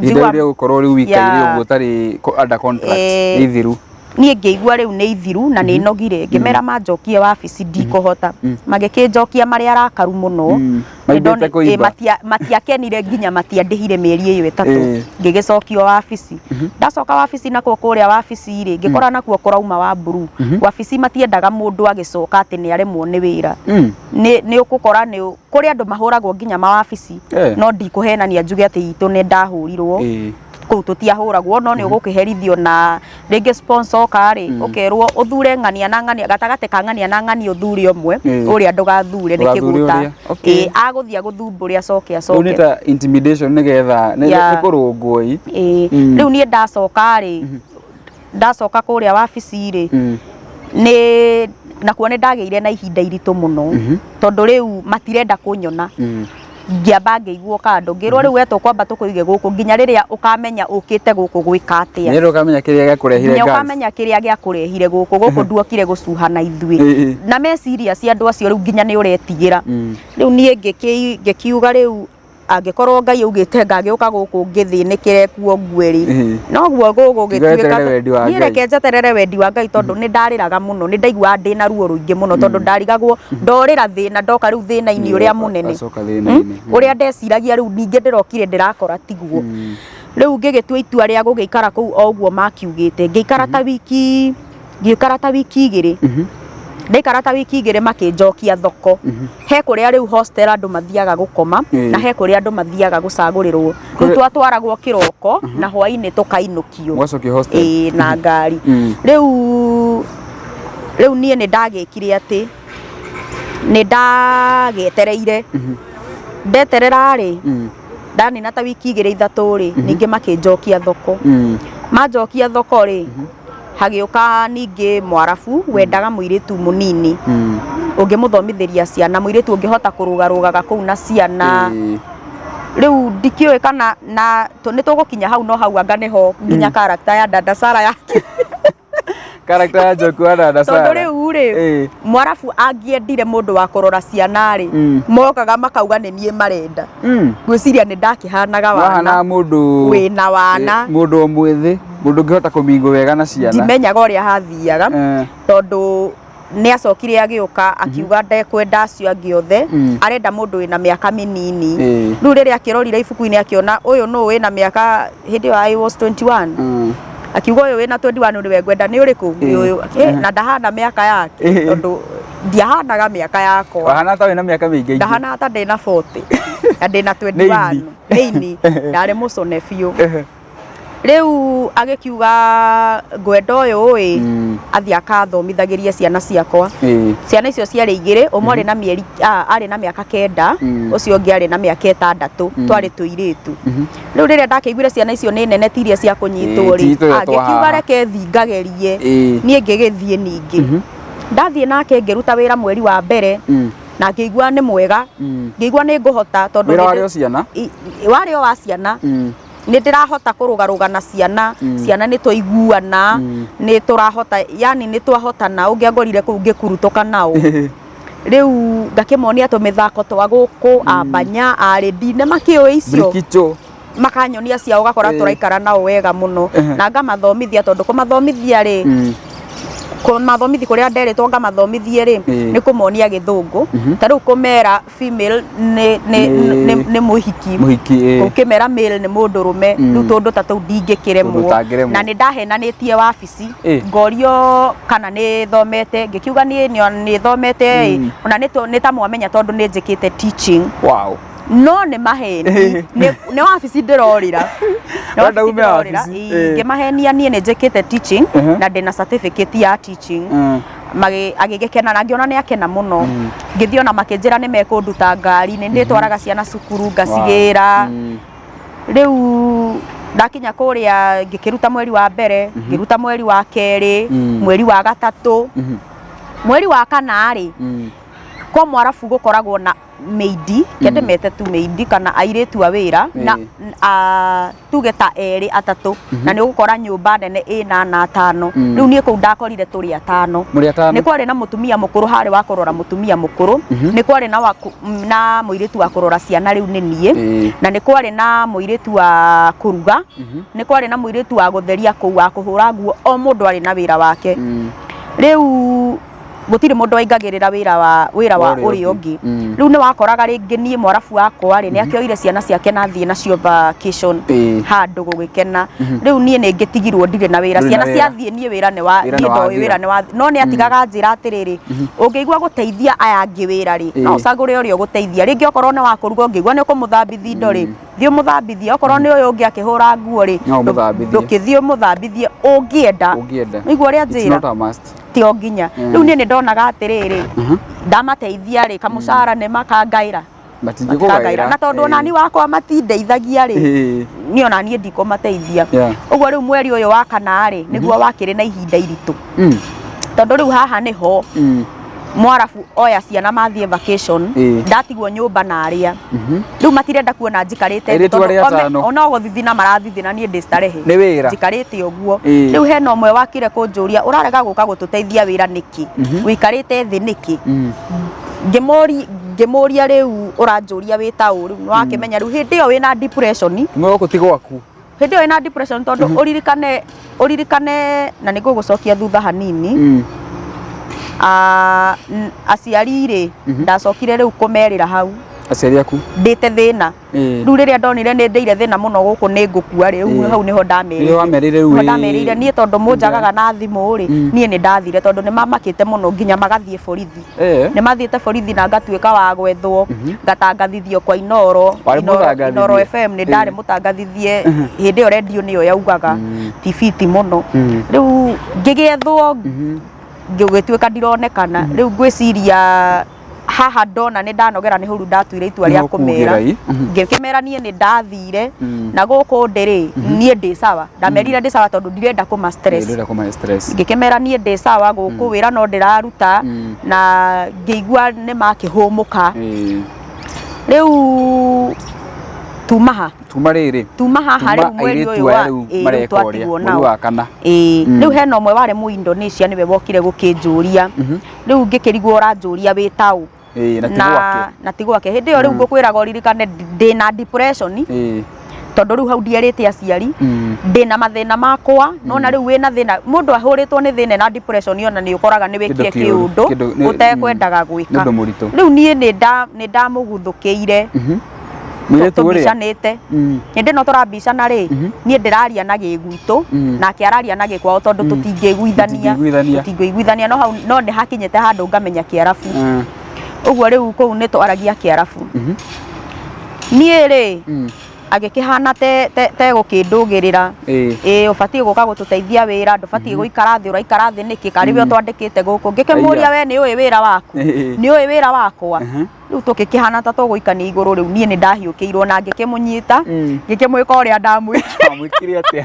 Ihinda rĩu rĩa gũkorwo rĩu wĩikaire ũguo ũtarĩ under contract nĩ ithiru. Niĩ ngĩigua rĩu nĩ ithiru na nĩ nogire, ngĩmera manjokie wabici ndikũhota. Magĩkĩnjokia marĩ arakaru mũno. Maimbĩte kũimba. Matiakenire nginya matiandĩhire mĩeri ĩyo 3. Ngĩgĩcokio wabici. Ndacoka wabici nakuo kũrĩa wabici rĩ, ngĩkora nakuo kũrauma wa blue. Wabici matiendaga mũndũ agĩcoka atĩ nĩ aremwo nĩ wĩra. Nĩ ũgũkora nĩ kũrĩ andũ mahũragwo nginya mawabici. No ndikũhenania njuge atĩ itũ nĩ ndahũrirwo. Kũu tũtiahũragwo no nĩ ũgũkĩherithio na rĩngĩ sponsor oka rĩ, ũkerwo ũthure ng'ania na ng'ania, gatagatĩ ka ng'ania na ng'ania ũthure ũmwe, ũrĩa ndũgathure nĩ Ndũgathure kĩgũta. ũrĩa, okay. Ĩĩ, agũthiĩ agũthumbũre acoke Rĩu acoke. nĩ ta intimidation nĩgetha nĩ kũrũngwo ĩ. Ĩĩ, rĩu niĩ ndacoka rĩ, ndacoka kũrĩa wabici rĩ, nĩ nakuo nĩ ndagĩire na ihinda iritũ mũno, tondũ rĩu matirenda kũnyona. Ngĩamba ngĩigwo kando, ngĩrwo rĩu we tũkwamba tũkũige gũkũ nginya rĩrĩa ũkamenya ũkĩte gũkũ gwĩka atĩa. Nĩ ũkamenya kĩrĩa gĩakũrehire Nginya Gulf. ũkamenya kĩrĩa gĩakũrehire gũkũ, gũkũ nduokire gũcuha na ithuĩ. Na meciria cia andũ acio rĩu nginya nĩ ũretigĩra. Rĩu niĩ ngĩkiuga rĩu angĩkorwo Ngai augĩte ngagĩũka gũkũ ngĩthĩnĩkĩre kuo ngue rĩ, noguo gũgũgĩtuĩka. Weterere wendi wa Niĩ Ngai. reke njeterere wendi wa Ngai tondũ nĩ ndarĩraga mũno, nĩ ndaiguaga ndĩna ruo rũingĩ mũno tondũ ndarigagwo ndorĩra thĩna ndoka rĩu thĩna-inĩ ũrĩa mũnene. Acoka thĩna-inĩ. Ũrĩa ndeciragia rĩu ningĩ ndĩrokire ndĩrakora tiguo. Rĩu ngĩgĩtua itua rĩa gũgĩikara kũu o ũguo makiugĩte. Ngĩikara ta wiki, ngĩikara ta wiki 2. Ndaikara ta wiki 2 makĩnjokia thoko. He kũrĩa rĩu hostel andũ mathiaga gũkoma na he kũrĩa andũ mathiaga gũcagũrĩrwo. Rĩu twatwaragwo kĩroko na hwainĩ tũkainũkio. Mũgacokio hostel. Ĩĩ na ngari. Rĩu rĩu niĩ nĩ ndagĩkire atĩ nĩ ndagĩetereire. Ndeterera rĩ, ndanina ta wiki 2 3 rĩ, ningĩ makĩnjokia thoko. Manjokia thoko rĩ, hagĩũka ningĩ Mwarabu wendaga mũirĩtu mũnini ũngĩmũthomithĩria ciana, mũirĩtu ũngĩhota kũrũgarũgaga kũu na ciana. Rĩu ndikĩũĩ kana na nĩ tũgũkinya hau no hau anga nĩho nginya character ya dada Sarah ya Character ya Njoku wa dada Sarah. Tondũ rĩu rĩ, Mwarabu angĩendire mũndũ wa kũrora ciana rĩ, mokaga makauga nĩ niĩ marenda. Ngwĩciria nĩ ndakĩhanaga wana. Wahanaga mũndũ wĩna wana. Mũndũ o mwĩthĩ, mũndũ ũngĩhota kũmingwo wega na ciana. Ndimenyaga ũrĩa hathiaga, tondũ nĩ acokire agĩũka akiuga ndekwenda acio angĩ othe, arenda mũndũ wĩna mĩaka mĩnini. Rĩu rĩrĩa akĩrorire ibuku-inĩ akĩona ũyũ nũ wĩna mĩaka, hĩndĩ ĩyo I was 21. Akiuga ũyũ wĩna 21 nĩwe ngwenda, nĩ ũrĩkũ? Nĩ ũyũ. Na ndahana mĩaka yake, tondũ ndiahanaga mĩaka yakwa. Wahana ta wĩna mĩaka mĩingĩ. Ndahana ta ndĩna 40 na ndĩna 21. Nĩ ini. Ndarĩ mũcone biũ. Rĩu agĩkiuga ngwenda ũyũ ĩ, athiĩ akathomithagĩrie ciana ciakwa. Ciana icio ciarĩ 2, ũmwe arĩ na mĩeri, arĩ na mĩaka 9, ũcio ũngĩ arĩ na mĩaka 6, twarĩ tũirĩtu. Rĩu rĩrĩa ndakĩiguire ciana icio nĩ nene ti iria cia kũnyitwo rĩ, ngĩkiuga reke thiĩ ngagerie. Niĩ ngĩgĩthiĩ ningĩ. Ndathiĩ nake ngĩruta wĩra mweri wa mbere, na ngĩigua nĩ mwega, ngĩigua nĩ ngũhota tondũ Wĩra warĩ o ciana? Warĩ o wa ciana. Nĩ ndĩrahota kũrũgarũga na ciana, ciana nĩ twaiguana, nĩ tũrahota, yani nĩ twahotana, ũngĩangorire kũu ngĩkurutũka nao. Rĩu ngakĩmonia tũmĩthako twa gũkũ, ambanya, arĩndi, nĩ makĩũĩ icio. Brikicho. Makanyonia ciao, ũgakora tũraikara nao wega mũno. Na ngamathomithia, tondũ kũmathomithia rĩ, kũmathomithia kũrĩa nderĩtwo ngamathomithie rĩ, nĩ kũmonia gĩthũngũ. Ta rĩu kũmera female nĩ mũhiki. Mũhiki, ĩĩ. Ũkĩmera male nĩ mũndũrũme, rĩu tũndũ ta tũu ndingĩkĩremwo. Tũndũ ũtangĩremwo. Na nĩ ndahenanĩtie wabici, ngorio kana nĩ thomete, ngĩkiuga niĩ nĩ thomete ĩ, ona nĩ ta mwamenya tondũ nĩ njĩkĩte teaching. Wow. No nĩ maheni, nĩ wabici ndĩrorĩra. Nĩ Wenda wabici ume ndĩrorĩra, wabici, ĩĩ, ngĩmahenia niĩ nĩ njĩkĩte teaching na ndĩna certificate ya teaching. Agĩgĩkena na ngĩona nĩ akena mũno. Ngĩthiĩ ona makĩnjĩra nĩ mekũnduta ngari, nĩ ndĩtwaraga ciana cukuru ngacigĩra. Rĩu ndakinya kũrĩa ngĩkĩruta mweri wa mbere, ngĩruta mweri wa kerĩ, mweri wa gatatũ, mweri wa kana rĩ, Kwa Mwarabu gũkoragwo na maid, kende mete tu maid kana airĩtu a wĩra na tuge ta erĩ atatũ, na nĩ ũgũkora nyũmba nene ĩna na atano. Rĩu niĩ kũu ndakorire tũrĩ atano. Mũrĩ atano. Nĩ kwarĩ na mũtumia mũkũrũ harĩ wa kũrora mũtumia mũkũrũ, nĩ kwarĩ na mũirĩtu wa kũrora ciana rĩu nĩ niĩ, na nĩ kwarĩ na mũirĩtu wa kũruga, nĩ kwarĩ na mũirĩtu wa gũtheria kũu, wa kũhũra nguo, o mũndũ arĩ na wĩra wake. Rĩu gũtirĩ mũndũ waingagĩrĩra wĩra wa ũrĩa ũrĩa ũngĩ. ũngĩ. Rĩu nĩ wakoraga rĩngĩ niĩ Mwarabu wakwa rĩ, nĩ akĩoire ciana ciake na athiĩ nacio vacation handũ gũgĩkena. Rĩu niĩ nĩ ngĩtigirwo ndirĩ na wĩra. Ndũrĩ na Ciana wĩra. ciathiĩ, niĩ wĩra nĩ wa Wĩra niĩ nĩ ndoĩ wathira. wĩra nĩ wa no nĩ atigaga njĩra atĩrĩrĩ, ũngĩigua gũteithia aya angĩ wĩra rĩ, no ũcagũre ũrĩa ũgũteithia. Rĩngĩ okorwo nĩ wa kũruga, ũngĩigua nĩ ũkũmũthambithia indo rĩ, thiĩ ũmũthambithie. Okorwo nĩ ũyũ ũngĩ akĩhũra nguo rĩ, No ũmũthambithie. ndũkĩthiĩ ũmũthambithie ũngĩenda. Ũngĩenda. Nĩguo ũrĩa It's njĩra. not a must. Ti o nginya. Rĩu niĩ nĩ ndonaga atĩrĩrĩ, ndamateithia rĩ, kamũcara nĩ makangaĩra. Matingĩkũgaĩra. Na tondũ onani wakwa matindeithagia rĩ, niĩ ona niĩ ndikũmateithia. Ũguo rĩu mweri ũyũ wa kana rĩ, nĩguo wakĩrĩ na ihinda iritũ, tondũ rĩu haha nĩho Mwarabu oya ciana mathiĩ vacation, ndatigwo nyũmba na arĩa rĩu matirenda kuona njikarĩte thĩ, Airĩtu tondũ arĩa atano. Ona gũthithina marathithina, niĩ ndĩ starehe. Nĩ wĩra. Njikarĩte ũguo. Rĩu hena ũmwe wakire kũnjũria, ũrarega gũka gũtũteithia wĩra nĩkĩ? Wĩikarĩte thĩ nĩkĩ? Ngĩmũria, rĩu ũranjũria wĩ ta ũ? Rĩu nĩwakĩmenya rĩu hĩndĩ ĩyo wĩna depression. Kumwe gũkũ ti gwaku. Hĩndĩ ĩyo wĩna depression, tondũ ũririkane na nĩngũgũcokia thutha hanini. Aciari rĩ, ndacokire rĩu kũmerĩra hau Aciari aku. Ndĩte thĩna. Rĩu rĩrĩa ndonire nĩ ndĩire thĩna mũno gũkũ, nĩ ngũkua rĩ, rĩu hau nĩho ndamerĩire. Nĩho wamerĩire rĩu, Nĩho ndamerĩire niĩ tondũ mũnjagaga na thimũ rĩ, niĩ nĩ ndathire, tondũ nĩ mamakĩte mũno nginya magathiĩ borithi. Nĩ mathiĩte borithi na ngatuĩka wa gwethwo, ngatangathithio kwa Inoro. Warĩ mũtangathithie? Inoro FM nĩ ndarĩ mũtangathithie hĩndĩ ĩyo. Rendio nĩyo yaugaga, TV ti mũno. Rĩu ngĩgĩethwo, ngĩgĩtuĩka ndironekana. Rĩu ngwĩciria haha ndona nĩ ndanogera, nĩ hau ndatuire itua rĩa Nĩho kũmera. kuugĩra ĩ. Ngĩkĩmera niĩ nĩ ndathire na gũkũ ndĩrĩ, niĩ ndĩ sawa. Ndamerire ndĩ sawa tondũ ndirenda kũma stress. Ndĩrenda kũma stress. Ngĩkĩmera niĩ ndĩ sawa gũkũ, wĩra no ndĩraruta, na ngĩigua nĩ makĩhũmũka. Rĩu tuma ha Tuma rĩrĩ. Tuma haha. Tuma Rĩu mweri airĩtu ũyũ aya wa rĩu ĩĩ, rĩu mareka ũrĩa twatigwo mweri nao. wa kana. Ĩĩ. Rĩu hena ũmwe warĩ mu Indonesia, nĩwe wokire gũkĩnjũria. Rĩu ngĩkĩrigwo ũranjũria wĩ taũ? Ĩĩ, na ti gwake. Na ti gwake hĩndĩ ĩyo. Rĩu ngũkwĩraga ũririkane ndĩna depression, tondũ rĩu hau ndierĩte aciari, ndĩna mathĩna makwa. Nona rĩu wĩna thĩna, mũndũ ahũrĩtwo nĩ thĩna na depression, ona nĩ ũkoraga nĩ wĩkire Kĩndũ kĩũru, kĩũndũ ũtekwendaga nĩ gwĩka. ũndũ mũritũ. Rĩu niĩ nĩ ndamũguthũkĩire. Mũirĩtu ũrĩa. Tũmbicanĩte. Hĩndĩ ĩno tũrambicana rĩ, niĩ ndĩraria na gĩgwitũ, nake araria na gĩkwao, tondũ tũtingĩiguithania. Mũtingĩiguithania. Tũtingĩiguithania, no hau no nĩ hakinyĩte handũ ngamenya Kĩarabu. Ũguo rĩu kũu nĩ twaragia Kĩarabu. Niĩ rĩ, agĩkĩhana te gũkĩndũgĩrĩra. Ĩĩ, ũbatiĩ gũka gũtũteithia wĩra, ndũbatiĩ gũikara thĩ, ũraikara thĩ nĩkĩ? Karĩ we ũtwandĩkĩte gũkũ? Ngĩkĩmũria, we nĩ ũĩ wĩra waku? Nĩ ũĩ wĩra wakwa? Rĩu tũgĩkĩhana ta tũgũikania igũrũ. Rĩu niĩ nĩ ndahiũkĩirwo na ngĩkĩmũnyita, ngĩkĩmwĩka ũrĩa ndamwĩkire. Wamwĩkire atĩa?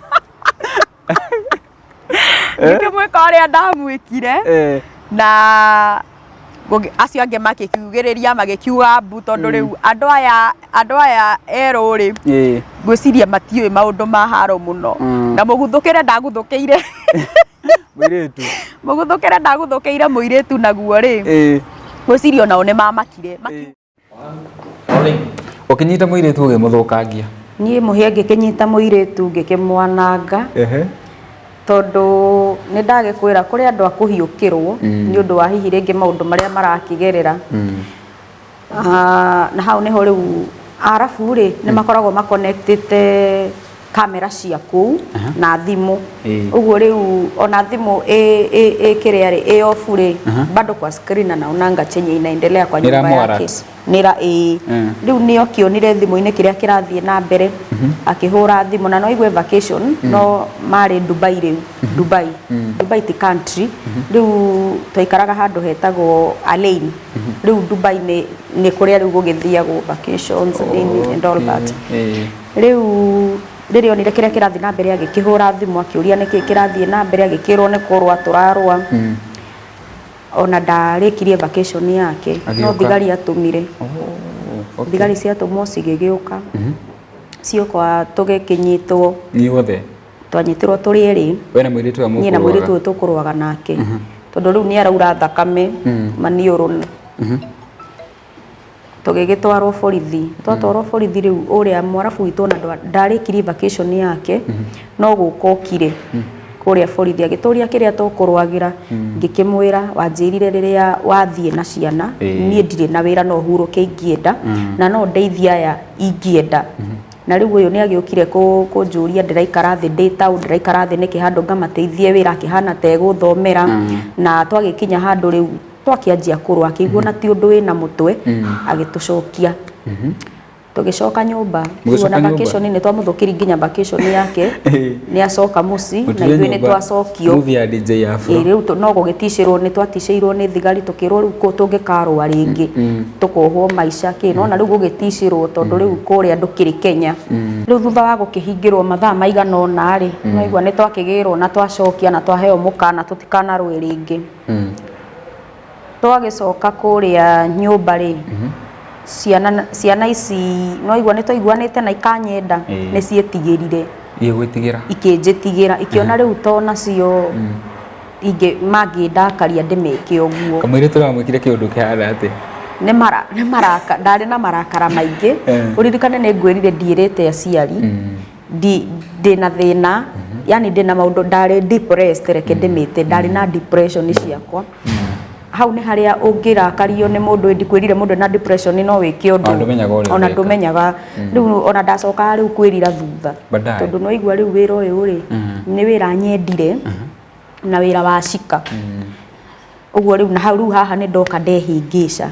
Ngĩkĩmwĩka ũrĩa ndamwĩkire. Na acio angĩ makĩkiugĩrĩria, magĩkiuga mbu, tondũ rĩu andũ aya erũ rĩ, ngwĩciria matiũĩ maũndũ ma haro mũno. Na mũguthũkĩre ndaguthũkĩire Mũirĩtu. Mũguthũkĩre ndaguthũkĩire mũirĩtu naguo rĩ, ngwĩciria onao nĩ mamakire. Ũkĩnyita mũirĩtu ũgĩmũthũkangia. Niĩ mũhĩa ngĩkĩnyita mũirĩtu, ngĩkĩmwananga, tondũ nĩ ndagĩkwĩra kũrĩ andũ a kũhiũkĩrwo nĩ ũndũ wa hihi rĩngĩ maũndũ marĩa marakĩgerera. Na hau nĩho rĩu Arabu rĩ, nĩ makoragwo makonectĩte kamera cia kũu na thimũ. Ũguo rĩu ona thimũ ĩ kĩrĩa rĩ, ĩ off rĩ, bado kwa screen anaonanga chenye inaendelea kwa nyumba Nĩramũ yake. alert. Nĩra ĩĩ. Rĩu nĩ okĩonire thimũ-inĩ kĩrĩa kĩrathiĩ na mbere, akĩhũra thimũ na no igue vacation no marĩ Dubai. Rĩu Dubai, Dubai ti country. Rĩu twaikaraga handũ hetagwo Alain. Rĩu Dubai nĩ kũrĩa rĩu gũgĩthiagwo vacations, nini and all that. Rĩu rĩrĩa onire kĩrĩa kĩrathiĩ na mbere, agĩkĩhũra thimũ akĩũria nĩkĩ kĩrathiĩ na mbere, agĩkĩrwo nĩ kũrũa tũrarũa. Ona ndarĩkirie vacation yake no Agĩũka. Thigari atũmire. Oh, okay. Thigari ciatũmwo cigĩgĩũka, cioka tũgĩkĩnyitwo. Inyuothe? Twanyitirwo tũrĩ erĩ. We na mũirĩtu ũrĩa Niĩ na mũirĩtu mũkũrũaga? Ũyũ tũkũrũaga nake, tondũ rĩu nĩ araura thakame maniũrũ. Tũgĩgĩtwarwo borithi. Twatwarwo borithi rĩu, ũrĩa mwarabu witũ ona ndarĩkirie vacation yake, no gũka okire kũrĩa borithi agĩtũria kĩrĩa tũkũrũagĩra. Ngĩkĩmwĩra, wanjĩrire rĩrĩa wathiĩ na ciana, niĩ ndirĩ na wĩra, no hurũke ingĩenda na no ndeithie aya ingĩenda. Na rĩu ũyũ nĩ agĩũkire kũnjũria ndĩraikara thĩ ndĩ taũ, ndĩraikara thĩ nĩkĩ handũ ngamateithie wĩra, akĩhana ta egũthomera. Na twagĩkinya handũ rĩu twakĩanjia kũrũa, akĩigua na ti ũndũ wĩna mũtwe, agĩtũcokia. Tũgĩcoka nyũmba. Mũgĩcoka Ona nyũmba? Vacation nĩ twamũthũkĩri nginya vacation yake. Nĩ acoka mũciĩ na Mũtire ithuĩ nĩ nyũmba, twacokio. Movie ya DJ Afro. Ĩ, rĩu no gũgĩticĩrwo nĩ twaticĩirwo nĩ thigari, tũkĩrwo rĩu kũ tũngĩkarũa rĩngĩ tũkohwo maica kĩ. Nona rĩu gũgĩticĩrwo tondũ rĩu kũrĩa ndũkĩrĩ Kenya. Rĩu thutha wa gũkĩhingĩrwo mathaa maigana ũna rĩ, naigua nĩ twakĩgĩrwo na twacokia na twaheo mũkana tũtikanarũe rĩngĩ. Twagĩcoka kũrĩa nyũmba rĩ, ciana ici noigua nĩ twaiguanĩte na ikanyenda, nĩ ciĩtigĩrire. Igũgwĩtigĩra? Ikĩnjĩtigĩra, ikĩona rĩu to nacio ingĩ mangĩndakaria ndĩmeke ũguo. Kamũirĩtu ũramwĩkire kĩũndũ kĩhana atĩa? Nĩ mara nĩ maraka ndarĩ na marakara maingĩ. Ũririkane nĩ ngwĩrire ndiĩrĩte aciari ndĩna thĩna, yani ndĩna maũndũ, ndarĩ depressed, reke ndĩmĩte ndarĩ na depression ciakwa. Hau nĩ harĩa ũngĩrakario nĩ mũndũ. Ndikwĩrire mũndũ ena depression no wĩke ũndũ. Ona ndũmenyaga ũrĩa Ona ũreka. Ndũmenyaga. Rĩu ona ndacokaga rĩu kwĩrira thutha, Baadaye. Tondũ no igua rĩu wĩra ũyũ rĩ, nĩ wĩra nyendire na wĩra wa cika ũguo. Rĩu na hau rĩu haha nĩ ndoka ndehĩngĩca,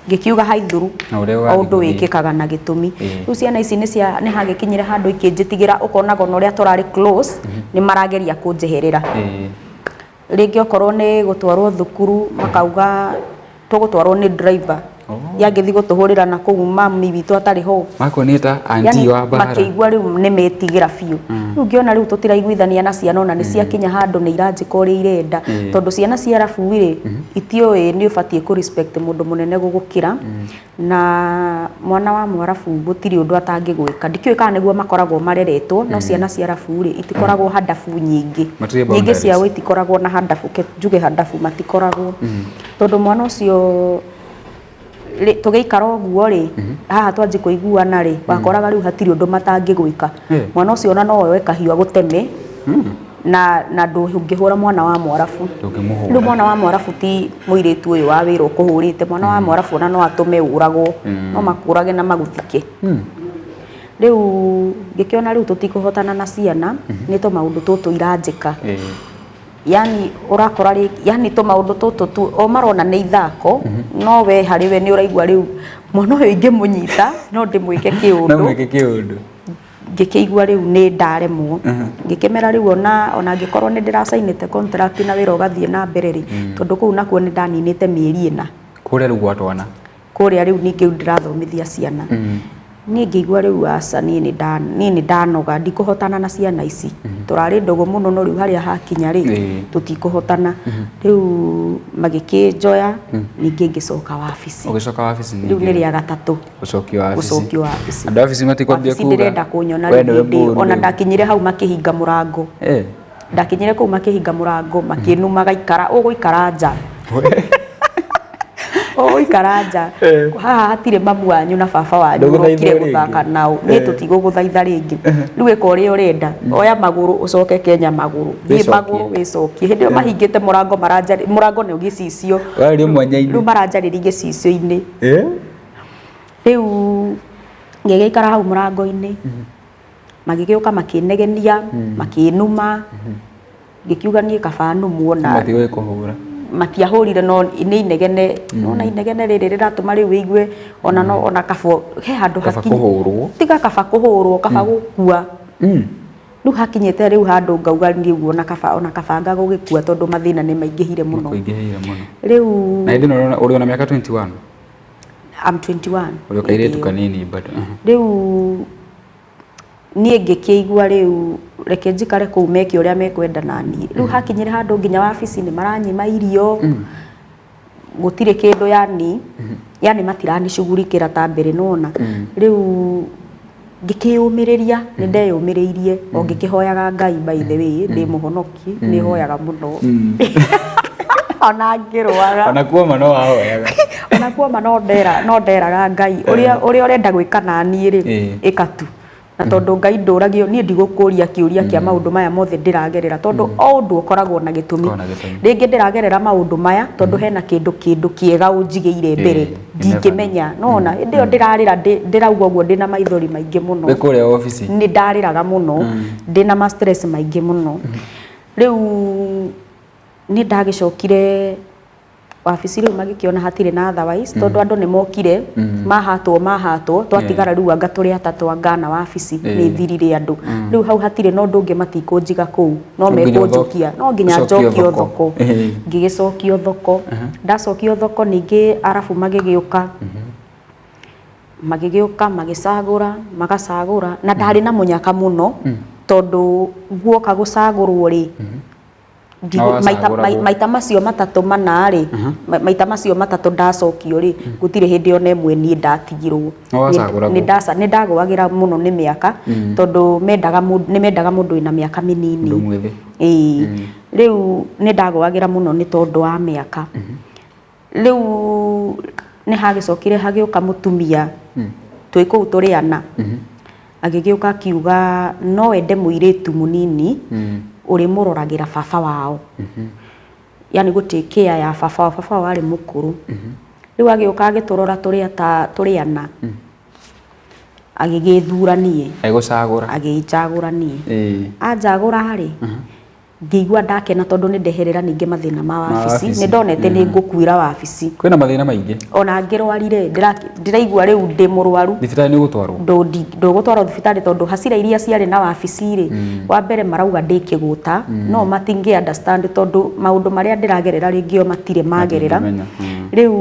ngĩkiuga haithuru. Na ũrĩa O ũgathiĩ ũndũ gũthiĩ. Wĩkĩkaga na gĩtũmi. Rĩu ciana ici nĩ cia nĩ hagĩkinyire handũ ikĩnjĩtigĩra, ũkonaga ona ũrĩa tũrarĩ close nĩ marageria kũnjeherera. Rĩngĩ okorwo nĩ gũtwarwo thukuru, makauga tũgũtwarwo nĩ driver. Yangĩthiĩ gũtũhũrĩra na kũu mami witũ atarĩ ho. Makuonire ta auntie Yani, wa mbara. Makĩigua rĩu nĩ metigĩra biũ. Rĩu ngĩona rĩu tũtiraiguithania na ciana, ona nĩ ciakinya handũ nĩ iranjĩka ũrĩa irenda, tondũ ciana cia arabu rĩ, itiũĩ nĩ ũbatiĩ kũ respect mũndũ mũnene gũgũkĩra. Na mwana wa mwarabu gũtirĩ ũndũ atangĩgwĩka. Ndikĩũĩ kana nĩguo makoragwo mareretwo, no ciana cia arabu rĩ, itikoragwo handabu nyingĩ. Matirĩ Nyingĩ boundaries. Ciao itikoragwo na handabu, ke njuge handabu matikoragwo, tondũ mwana ũcio tũgĩikara ũguo rĩ, haha twanji kũiguana rĩ, wakoraga rĩu hatirĩ ũndũ matangĩgwĩka. Mwana ũcio ona no oe kahiũ agũteme, na ndũngĩhũra mwana wa mwarabu. Ndũngĩmũhũra. Rĩu mwana wa mwarabu ti mũirĩtu ũyũ wa wĩra ũkũhũrĩte. Mwana wa mwarabu ona no atũme ũragwo, no makũrage na magũthike. Rĩu ngĩkĩona rĩu tũtikũhotana na ciana nĩ tũmaũndũ tũtũ iranjĩka. Yani ũrakora rĩ, yani tũmaũndũ tũtũ tu o marona nĩ ithako, no we harĩ we nĩ ũraigua rĩu mwana ũyũ ingĩmũnyita no ndĩmwĩke No kĩũndũ. Mwĩke kĩũndũ. Ngĩkĩigua rĩu nĩ ndaremwo, ngĩkĩmera rĩu ona angĩkorwo nĩ ndĩracainĩte contract na wĩra ũgathiĩ na mbere rĩ, tondũ kũu nakuo nĩ ndaninĩte mĩeri 4. Kũrĩa rĩu gwa twana. Kũrĩa rĩu ningĩ ndĩrathomithia ciana. Niĩ ngĩigua rĩu aca, niĩ nĩ ndanoga, ndikũhotana na ciana ici. Tũrarĩ ndũgũ mũno, no rĩu harĩa hakinya rĩ, tũtikũhotana. Rĩu magĩkĩnjoya ningĩ ngĩcoka wabici. Ũgĩcoka wabici Rĩu ningĩ? Nĩ rĩa gatatũ. Gũcokio wabici. Gũcokio wabici. Andũ a wabici matikwambia Wabici kuga ndĩrenda kũnyona we rĩu nĩwe hĩndĩ ĩyo. mũũru Ona rĩu. Ndakinyire hau makĩhinga mũrango. Ndakinyire kũu makĩhinga mũrango, makĩnuma, gaikara ũgũikara nja, ũgũikara nja. Haha hatirĩ mamu wanyu na baba wanyu Ndũgũthaithwo ũrokire rĩngĩ. Gũthaka nao. Niĩ tũtigũgũthaitha rĩngĩ. Rĩu ĩka ũrĩa ũrenda, oya magũrũ ũcoke Kenya magũrũ, thiĩ Wĩcokie. Magũrũ wĩcokie. Hĩndĩ ĩyo mahingĩte mũrango, maranjarĩ mũrango nĩ gĩcicio. Warĩrio mwanya-inĩ. Rĩu maranjarĩria gĩcicio-inĩ. Rĩu ngĩgĩikara hau mũrango-inĩ, magĩgĩũka makĩnegenia, makĩnuma. Ngĩkiuga niĩ kaba numwo na Matigũgĩ kũhũra. Matiahũrire, no nĩ inegene. Nona inegene rĩrĩ rĩratũma rĩu wĩigue ona no ona kaba he handũ Kaba kũhũrwo. Tiga kaba kũhũrwo, kaba gũkua. Rĩu hakinyĩte rĩu handũ ngauga niĩ ũguo ona kaba nga gũgĩkua, tondũ mathĩna nĩ maingĩhire mũno. Kũingĩhĩire mũno. Rĩu Na hĩndĩ ĩno ũrĩ ona mĩaka 21? I'm 21. Ũrĩ o kairĩtu kanini bado. Rĩu niĩ ngĩkĩigua rĩu Reke njikare kũu meke ũrĩa mekwenda naniĩ. Rĩu hakinyire handũ nginya wabici nĩ maranyima irio, gũtirĩ kĩndũ, yani matiranicugurikĩra ta mbere nona. Rĩu ngĩkĩyũmĩrĩria, nĩ ndeyũmĩrĩirie o ngĩkĩhoyaga Ngai. By the way, ndĩ mũhonoki, nĩ hoyaga mũno ona ngĩrwara. Ona kuoma no wahoyaga. Ona kuoma no nderaga Ngai, ũrĩa ũrenda gwĩka naniĩ rĩ, ĩka tu, na tondũ Ngai ndũragio, niĩ ndigũkũria kĩũria kĩa maũndũ maya mothe ndĩragerera, tondũ o ũndũ ũkoragwo na gĩtũmi. Ũkoragwo na gĩtũmi. Rĩngĩ ndĩragerera maũndũ maya tondũ hena kĩndũ kĩega ũnjigĩire mbere. You never know. Ndingĩmenya nona hĩndĩ ĩyo ndĩrarĩra, ndĩrauga ũguo ndĩna maithori maingĩ mũno. Wĩ kũrĩa obici. Nĩ ndarĩraga mũno, ndĩna ma stress maingĩ mũno. Rĩu nĩ ndagĩcokire wabici, rĩu magĩkĩona hatirĩ na otherwise, tondũ andũ nĩ mokire mahatwo, twatigara rĩu anga tũrĩ atatũ anga na wabici nĩ thirire andũ. Rĩu hau hatirĩ na ũndũ ũngĩ, matikũnjiga kũu no No nginya mekũnjokia, no nginya ũcokio njokio thoko. Thoko. Ngĩgĩcokio thoko. Ndacokio thoko ningĩ, arabu magĩgĩũka magĩcagũra, magacagũra, na ndarĩ na mũnyaka mũno, tondũ guoka gũcagũrwo rĩ, Na wacagũragwo. Maita macio matatũ mana rĩ, maita macio matatũ ndacokio rĩ, gũtirĩ hĩndĩ ona ĩmwe niĩ ndatigirwo. Na wacagũragwo? Nĩ ndagũagĩra mũno nĩ mĩaka, tondũ nĩ mendaga mũndũ wĩna mĩaka mĩnini. Mũndũ mwĩthĩ. Ĩĩ. Rĩu nĩ ndagũagĩra mũno nĩ tondũ wa mĩaka. Rĩu nĩ hagĩcokire hagĩũka mũtumia twĩ kũu tũrĩ ana, agĩgĩũka akiuga no ende mũirĩtu mũnini ũrĩmũroragĩra baba wao, yani gũtake care ya baba wao. Baba wao arĩ mũkũrũ. Rĩu agĩũka agĩtũrora tũrĩ ata tũrĩ ana, agĩgĩthura niĩ. Agĩgũcagũra. Agĩnjagũra niĩ. Anjagũra rĩ, ngĩigua ndakena, tondũ nĩ ndeherera ningĩ mathĩna ma wabici. Wabici. Nĩ ndonete nĩ ngũkuĩra wabici. Kwĩna mathĩna maingĩ. Ona ngĩrwarire, ndĩraigua rĩu ndĩ mũrwaru, Thibitarĩ nĩ ũgũtwarwo. Ndũgũtwarwo thibitarĩ, tondũ hasira iria ciarĩ na wabici rĩ, wa mbere marauga ndĩ kĩgũta, no matingĩ understand, tondũ maũndũ marĩa ndĩragerera rĩngĩ o matirĩ magerera. Matingĩmenya. Rĩu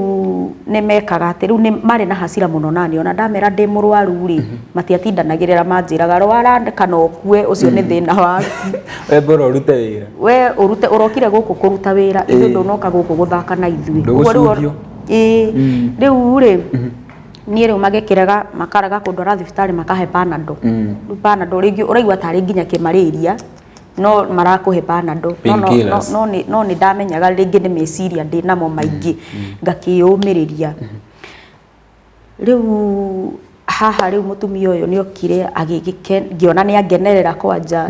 nĩ mekaga atĩ rĩu nĩ marĩ na hasira mũno nani. Ona ndamera ndĩ mũrwaru rĩ, matiatindanagĩrĩra, manjĩraga rwara kana ũkue, ũcio nĩ thĩna waku. We bora ũrute wĩra. We ũrute, ũrokire gũkũ kũruta wĩra, ithuĩ ndũnoka gũkũ gũthaka na ithuĩ. Ũguo rĩu Ndũgũcundio. Ĩĩ. Rĩu rĩ, niĩ rĩu magĩkĩrega, makarega kũndwara thibitarĩ, makahe Panado. Rĩu Panado rĩngĩ ũraigua tarĩ nginya kĩmarĩria no marakũhe Panado, Painkillers. no nĩ ndamenyaga rĩngĩ nĩ meciria ndĩ namo maingĩ, ngakĩyũmĩrĩria. Rĩu haha rĩu mũtumia ũyũ nĩ okire ngĩona nĩ angenerera kwanja,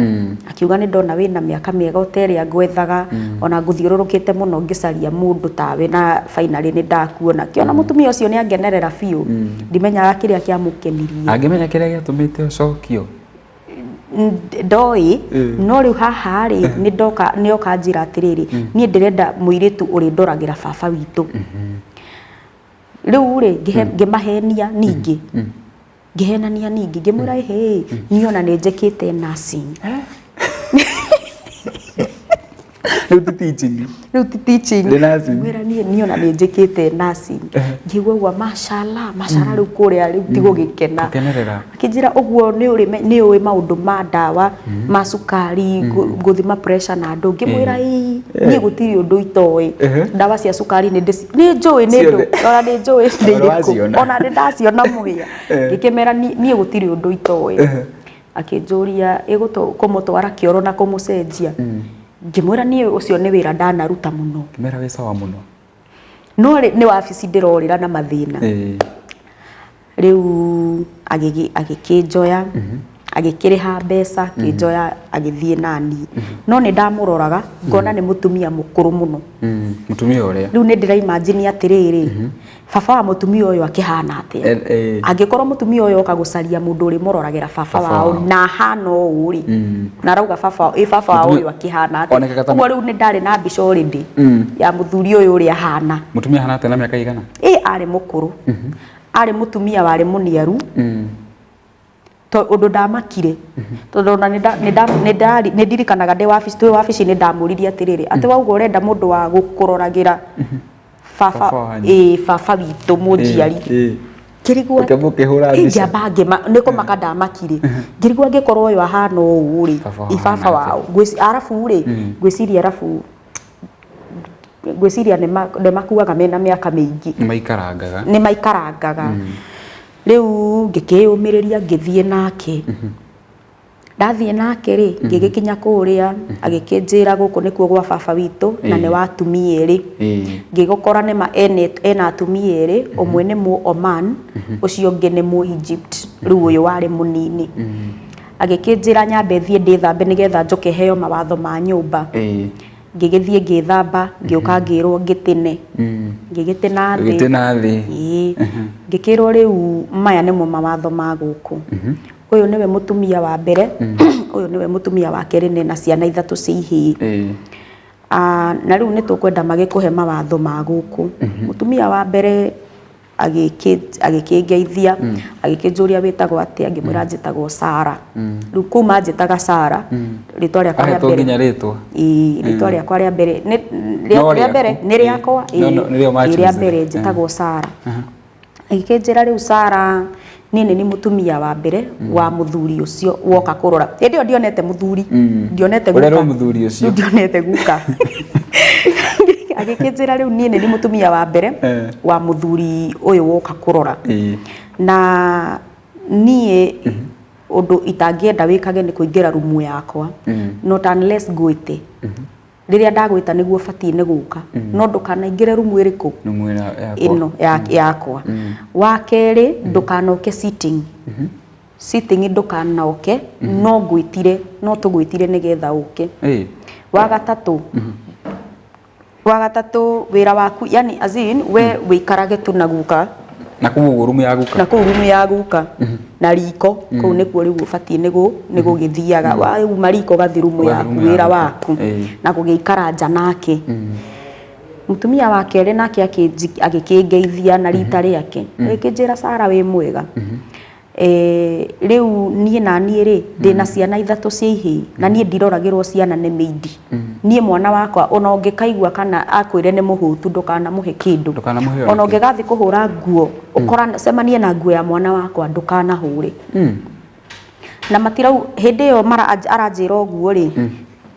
akiuga nĩ ndona wĩna mĩaka mĩega ũterĩa ngwethaga, ona ngũthiũrũrũkĩte mũno ngĩcaria mũndũ tawe, na finally nĩ ndakuona. Kĩona mũtumia ũcio nĩ angenerera biũ, ndimenyaga kĩrĩa kĩamũkenirie. Angĩmenya kĩrĩa gĩatũmĩte ũcokio. Ndoĩ. No rĩu haha rĩ, nĩ ndoka nĩ oka njĩra atĩrĩrĩ, niĩ ndĩrenda mũirĩtu ũrĩndoragĩra baba witũ. Rĩu rĩ, ngĩmahenia ningĩ, ngĩhenania ningĩ, ngĩmwĩra ĩhĩ, niĩ ona nĩ njĩkĩte nursing. Rĩu ti teaching. Rĩu ti teaching. Nĩ nursing. Ngĩmwĩra niĩ ona nĩ njĩkĩte nursing. Ngĩigua ũguo mashallah, mashallah, rĩu kũrĩa rĩu ti gũgĩkena. Gũkenerera. Akĩnjĩra ũguo nĩ ũrĩ nĩ ũĩ maũndũ ma ndawa ma cukari, gũthima pressure na andũ. Ngĩmwĩra ĩĩ, niĩ gũtirĩ ũndũ itoĩ. Ndawa cia cukari nĩ njũĩ nĩ ndũ Ciothe. Ona nĩ njũĩ nĩ Ona irĩkũ. waciona. Ona nĩ ndaciona mũhĩa. Ngĩkĩmera niĩ gũtirĩ ũndũ itoĩ. Akĩnjũria kũmũtwara kĩoro na kũmũcenjia. Ngĩmwĩra niĩ ũcio nĩ wĩra ndanaruta mũno. Kĩmera wĩ sawa mũno. No rĩ, nĩ wabici ndĩrorĩra na mathĩna. Rĩu agĩkĩnjoya, agĩkĩrĩha mbeca, akĩnjoya, agĩthiĩ nani. No nĩ ndamũroraga ngona nĩ mũtumia mũkũrũ mũno. Mũtumia ũrĩa. Rĩu nĩ ndĩra imagine atĩrĩrĩ, baba wa mũtumia ũyũ akĩhana atĩa? Angĩkorwo mũtumia ũyũ oka gũcaria mũndũ ũrĩmũroragĩra baba Baba wao wao. na ahana ũũ rĩ, na arauga baba ĩ baba wao Mũtumia- ũyũ akĩhana atĩa? Onekaga ta Ũguo rĩu nĩ ndarĩ na mbica already ya mũthuri ũyũ ũrĩa ahana. Mũtumia ahana atĩa na mĩaka igana? Ĩ arĩ mũkũrũ, arĩ mũtumia warĩ mũniaru, to ũndũ ndamakire, tondũ ona nĩ ndirikanaga ndĩ wabici, twĩ wabici, nĩ ndamũririe atĩrĩrĩ, atĩ wauga ũrenda mũndũ wa gũkũroragĩra baba Baba wanyu. Ĩ baba witũ mũnjiari. Ngĩrigwo Ũkĩmũkĩhũra Ĩ, mbica. ngĩamba ngĩma nĩ kũmaka ndamakire. Ngĩrigwo angĩkorwo ũyũ ahana ũũ rĩ, Baba wao ĩ baba ahana wao. Arabu rĩ, ngwĩciria arabu ngwĩciria nĩ makuaga mena mĩaka mĩingĩ. Nĩ maikarangaga. Nĩ maikarangaga. Rĩu ngĩkĩyũmĩrĩria ngĩthiĩ nake. Ndathiĩ nake rĩ, ngĩgĩkinya kũrĩa, agĩkĩnjĩra gũkũ nĩkuo gwa baba witũ na nĩ wa atumia erĩ. Ngĩgũkora nĩma ena atumia erĩ, ũmwe nĩ mũ Oman, ũcio ũngĩ nĩ mũ Egypt, rĩu ũyũ warĩ mũnini. Agĩkĩnjĩra nyambe thiĩ ndĩthambe nĩgetha njoke heo mawatho ma nyũmba. Ngĩgĩthiĩ ngĩthamba, ngĩũka ngĩrwo ngĩtĩne. Ngĩgĩtĩna thĩ. Ũgĩtĩna thĩ. Ĩĩ. Ngĩkĩrwo rĩu maya nĩmo mawatho ma gũkũ. Ũyũ nĩwe mũtumia wa mbere, ũyũ nĩwe mũtumia wa kerĩ na ena ciana ithatũ cia ihĩĩ. Ah, na rĩu nĩ tũkwenda magĩkũhe mawatho ma gũkũ. Mũtumia wa mbere agĩkĩngeithia, agĩkĩnjũria wĩtagwo atĩa, ngĩmwĩra njĩtagwo Sarah. Rĩu kuma anjĩtaga Sarah, rĩtwa rĩakwa rĩa Ahetwo mbere. nginya rĩtwa. Ĩĩ, rĩtwa rĩakwa rĩa mbere No rĩa rĩaku. mbere nĩ rĩakwa, No, no, nĩrĩo ĩĩ, rĩa machoosire. mbere njĩtagwo Sarah. Agĩkĩnjĩra rĩu Sarah niĩ nĩ niĩ mũtumia wa mbere wa mũthuri ũcio woka kũrora. Hĩndĩ ĩyo ndionete mũthuri, ndionete guka. Ũrerwo mũthuri ũcio. Rĩu ndionete guka. Agĩkĩnjĩra rĩu niĩ nĩ niĩ mũtumia wa mbere wa mũthuri ũyũ woka kũrora. Na niĩ ũndũ itangĩenda wĩkage nĩ kũingĩra rumu yakwa. Not unless ngwĩte. Rĩrĩa ndagwĩta nĩguo ũbatiĩ nĩ gũka. No ndũkanaingĩre rumu ĩrĩkũ? Rumu ĩno yakwa. Ĩno yakwa. Wa kerĩ, ndũkanoke sitting. Sitting ndũkanoke, no ngwĩtire, no tũgwĩtire nĩgetha ũke. Wa gatatũ, wa gatatũ wĩra waku, yani as in, we wĩikarage tu na guka. Na kũu ũguo rumu ya guka. Na kũu rumu ya guka. Na riko, kũu nĩkuo rĩu ũbatiĩ nĩ gũgĩthiaga. Wauma riko ũgathiĩ rumu Ũgathiĩ yaku, rumu ya wĩra guka. waku. Na gũgĩikara nja nake. Mũtumia wa kerĩ nake agĩkĩngeithia na rita rĩake. Agĩkĩnjĩra Sarah wĩ mwega. Rĩu niĩ na niĩ rĩ, ndĩna ciana ithatũ cia ihĩĩ, na niĩ ndiroragĩrwo ciana nĩ mĩindi. Niĩ mwana wakwa ona ũngĩkaigua kana akwĩre nĩ mũhũtu ndũkanamũhe kĩndũ. Ndũkanamũhe ona Ona kĩ. ũngĩgathiĩ kũhũra nguo, ũcemanie na nguo ya mwana wakwa ndũkanahũre. Na matirau hĩndĩ ĩyo aranjĩra ũguo rĩ,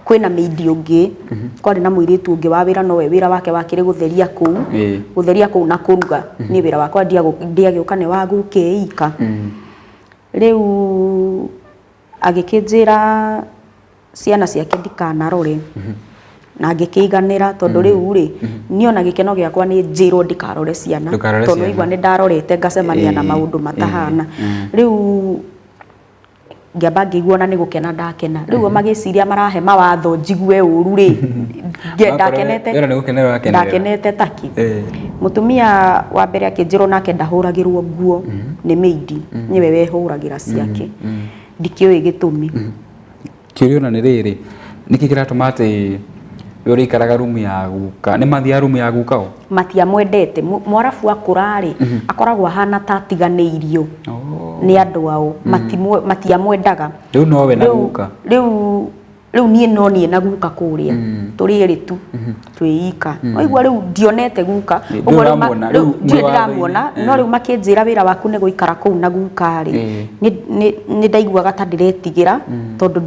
kwĩna mĩindi ũngĩ, kwarĩ na mũirĩtu ũngĩ wa wĩra nowe wĩra wake wakĩrĩ gũtheria kũu, gũtheria kũu na kũruga. Niĩ wĩra wakwa ndiagĩũka nĩ wa gũkĩika. Rĩu agĩkĩnjĩra ciana ciake ndikanarore. Na ngĩkĩiganĩra tondũ rĩu rĩ, niĩ ona gĩkeno gĩakwa nĩ njĩrwo ndikarore ciana. Ndũkarore Tondũ ciana. waigua nĩ ndarorete ngacemania na maũndũ matahana. Rĩu ngĩamba ngĩigua ona nĩ gũkena ndakena. Rĩu o magĩciria marahe mawatho njigue ũru rĩ, ndakenete. Wĩra nĩ gũkenerera ũrakenerera. Ndakenete taki. Mũtumia wa mbere akĩnjĩra onake ndahũragĩrwo nguo nĩ mĩindi, nĩwe wehũragĩra ciake. Ndikĩũĩ gĩtũmi. Kĩũria ona nĩ rĩrĩ, nĩkĩ kĩratũma atĩ we ũrĩikaraga rumu ya guka? Nĩ mathiaga rumu ya guka o? Matiamwendete. Mwarabu akũra rĩ, akoragwo ahana ta atiganĩirio nĩ andũ ao. Matiamwendaga. Rĩu nowe na guka? Rĩu niĩ no niĩ na guka kũrĩa. Tũrĩ erĩ tu. Twĩ ika. Waigua rĩu ndionete guka. Ndũrĩ Ũguo rĩu ũramuona, rĩu rĩu ndirĩ mwĩ watho-inĩ. ndĩramuona, no rĩu makĩnjĩra wĩra waku nĩ gũikara kũu na guka rĩ, nĩ ndaiguaga ta ndĩretigĩra, tondũ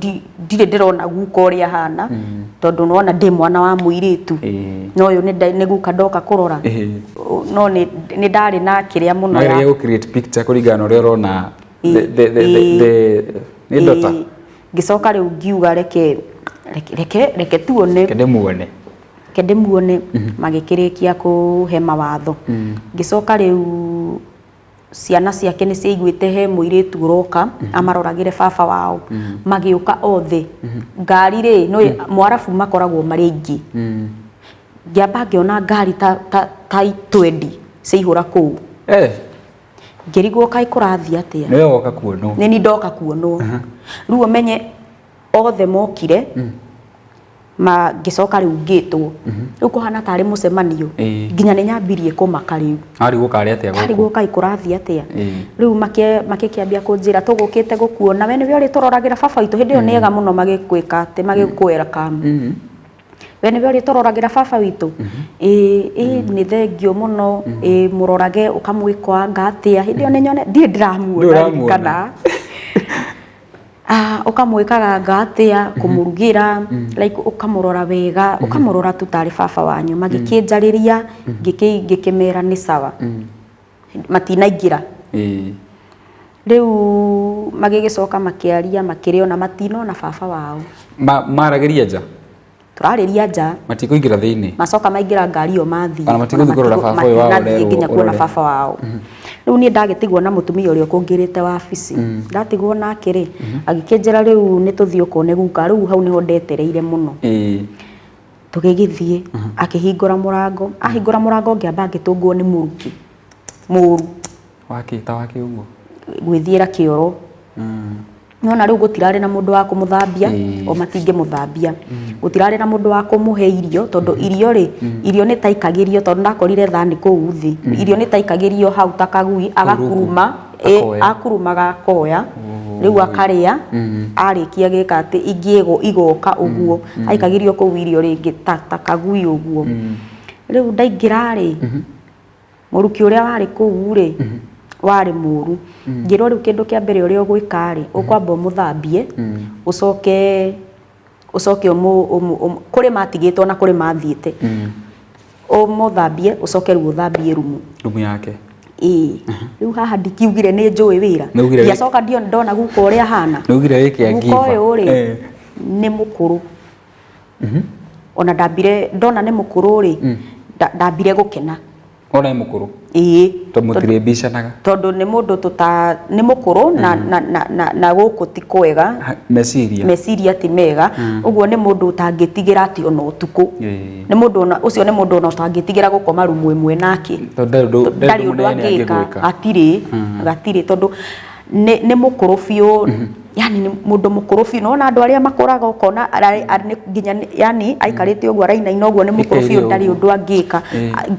ndirĩ ndĩrona guka ũrĩa ahana, tondũ nĩwona ndĩ mwana wa mũirĩtu. No ũyũ nĩ guka ndoka kũrora. No nĩ ndarĩ na kĩrĩa mũno ya Wageria gũ create picture kũringana na ũrĩa ũrona nĩ ndota. Ngĩcoka rĩu ngiuga reke, reke, reke, reke tuone. Reke ndĩmuone. Reke ndĩmuone. Magĩkĩrĩkia kũhe mawatho. Ngĩcoka rĩu ciana ciake nĩ ciaiguĩte he mũirĩtu ũroka amaroragĩre baba wao. Magĩũka othe. Ngari rĩ, nĩũĩ Mwarabu makoragwo marĩ aingĩ. Ngĩamba ngĩona ngari ta twendi ciaihũra kũu. Ngĩrigwo kaĩ kũrathiĩ atĩa. Nĩwe woka kuonwo. Nĩ niĩ ndoka kuonwo. Rĩu ũmenye othe mokire, ngĩcoka rĩu ngĩtwo. Rĩu kũhana tarĩ mũcemanio. Nginya nĩ nyambirie kũmaka rĩu. Arigwo karĩ atĩa gũkũ? Arigwo kaĩ kũrathiĩ atĩa? Rĩu makĩkĩambia kũnjĩra tũgũkĩte gũkuona. We nĩwe ũrĩtũroragĩra baba witũ. Hĩndĩ ĩyo nĩ ega mũno magĩkwĩka atĩ, magĩkũ welcome. We nĩwe ũrĩa tũroragĩra baba witũ? Ĩĩ, ĩĩ, nĩ thengiũ mũno. Ĩĩ, mũrorage ũkamwĩkwanga atĩa. Hĩndĩ ĩyo nĩ nyone ndirĩ ndĩramuona. Ndũrĩ ũramuona. Kana ũkamwĩkaga anga atĩa, kũmũrugĩra, like ũkamũrora wega, ũkamũrora tu tarĩ baba wanyu. Magĩkĩnjarĩria, ngĩkĩmera nĩ sawa. Matinaingĩra. Rĩu magĩgĩcoka makĩaria, makĩrĩa ona matinona baba wao. Maragĩria nja? Tũrarĩria nja. Matikũingĩra thĩinĩ? Macoka maingĩra ngari ĩyo mathiĩ. Ona matigũthiĩ kũrora baba ũyũ wao. Matinathiĩ nginya kuona baba wao. Rĩu niĩ ndagĩtigwo na mũtumia ũrĩa ũkũngĩrĩte wabici. Ndatigwo nake rĩ, agĩkĩnjĩra rĩu nĩ tũthiĩ ũkone guka. Rĩu hau nĩho ndetereire mũno. Tũgĩgĩthiĩ, akĩhingũra mũrango. Ahingũra mũrango ngĩamba ngĩtũngwo nĩ mũrukĩ mũru. Wakĩ ta wakĩ ũguo? Gwĩthiĩra kĩoro. Nĩwona rĩu gũtirarĩ na mũndũ wa kũmũthambia, o matingĩmũthambia. Gũtirarĩ na mũndũ wa kũmũhe irio, tondũ irio rĩ, irio nĩ taikagĩrio, tondũ ndakorire thani kũu thĩ. Irio nĩ taikagĩrio hau ta kagui, agakuruma, akurumaga akoya, rĩu akarĩa, arĩkia gĩka atĩ ingĩ igoka ũguo, aikagĩrio kũu irio rĩngĩ ta kagui ũguo. Rĩu ndaingĩra rĩ, Mũrukĩ ũrĩa warĩ kũu rĩ, warĩ mũru. Ngĩrwo rĩu kĩndũ kĩa mbere ũrĩa ũgwĩka rĩ, ũkwamba ũmũthambie, ũcoke ũcoke kũrĩ matigĩtwo na kũrĩ mathiĩte. Ũmũthambie, ũcoke rĩu ũthambie rumu. Rumu yake. Ĩĩ. Rĩu haha ndikiugire nĩ njũĩ wĩra. Ndiacoka ndona guka ũrĩa ahana. Nĩaugire wĩ caregiver. Guka ũyũ rĩ, nĩ mũkũrũ. Ona ndambire ndona nĩ mũkũrũ rĩ, ndambire gũkena. Ona nĩ mũkũrũ? Ĩĩ. Tondũ mũtirĩmbicanaga? Tondũ nĩ mũndũ tũta nĩ mũkũrũ na na na na na gũkũ ti kwega. Meciria. Meciria ti mega. Ũguo nĩ mũndũ ũtangĩtigĩra atĩ ona ũtukũ. Nĩ mũndũ ona ũcio nĩ mũndũ ona ũtangĩtigĩra gũkoma rumu ĩmwe nake. Tondũ ndarĩ ũndũ angĩka. Hatirĩ, hatirĩ tondũ nĩ nĩ mũkũrũ biũ. Yani nĩ mũndũ mũkũrũ biũ. Nĩwona andũ arĩa makũraga ũkona nginya yani aikarĩte ũguo arainaina ũguo nĩ mũkũrũ biũ ndarĩ ũndũ angĩka.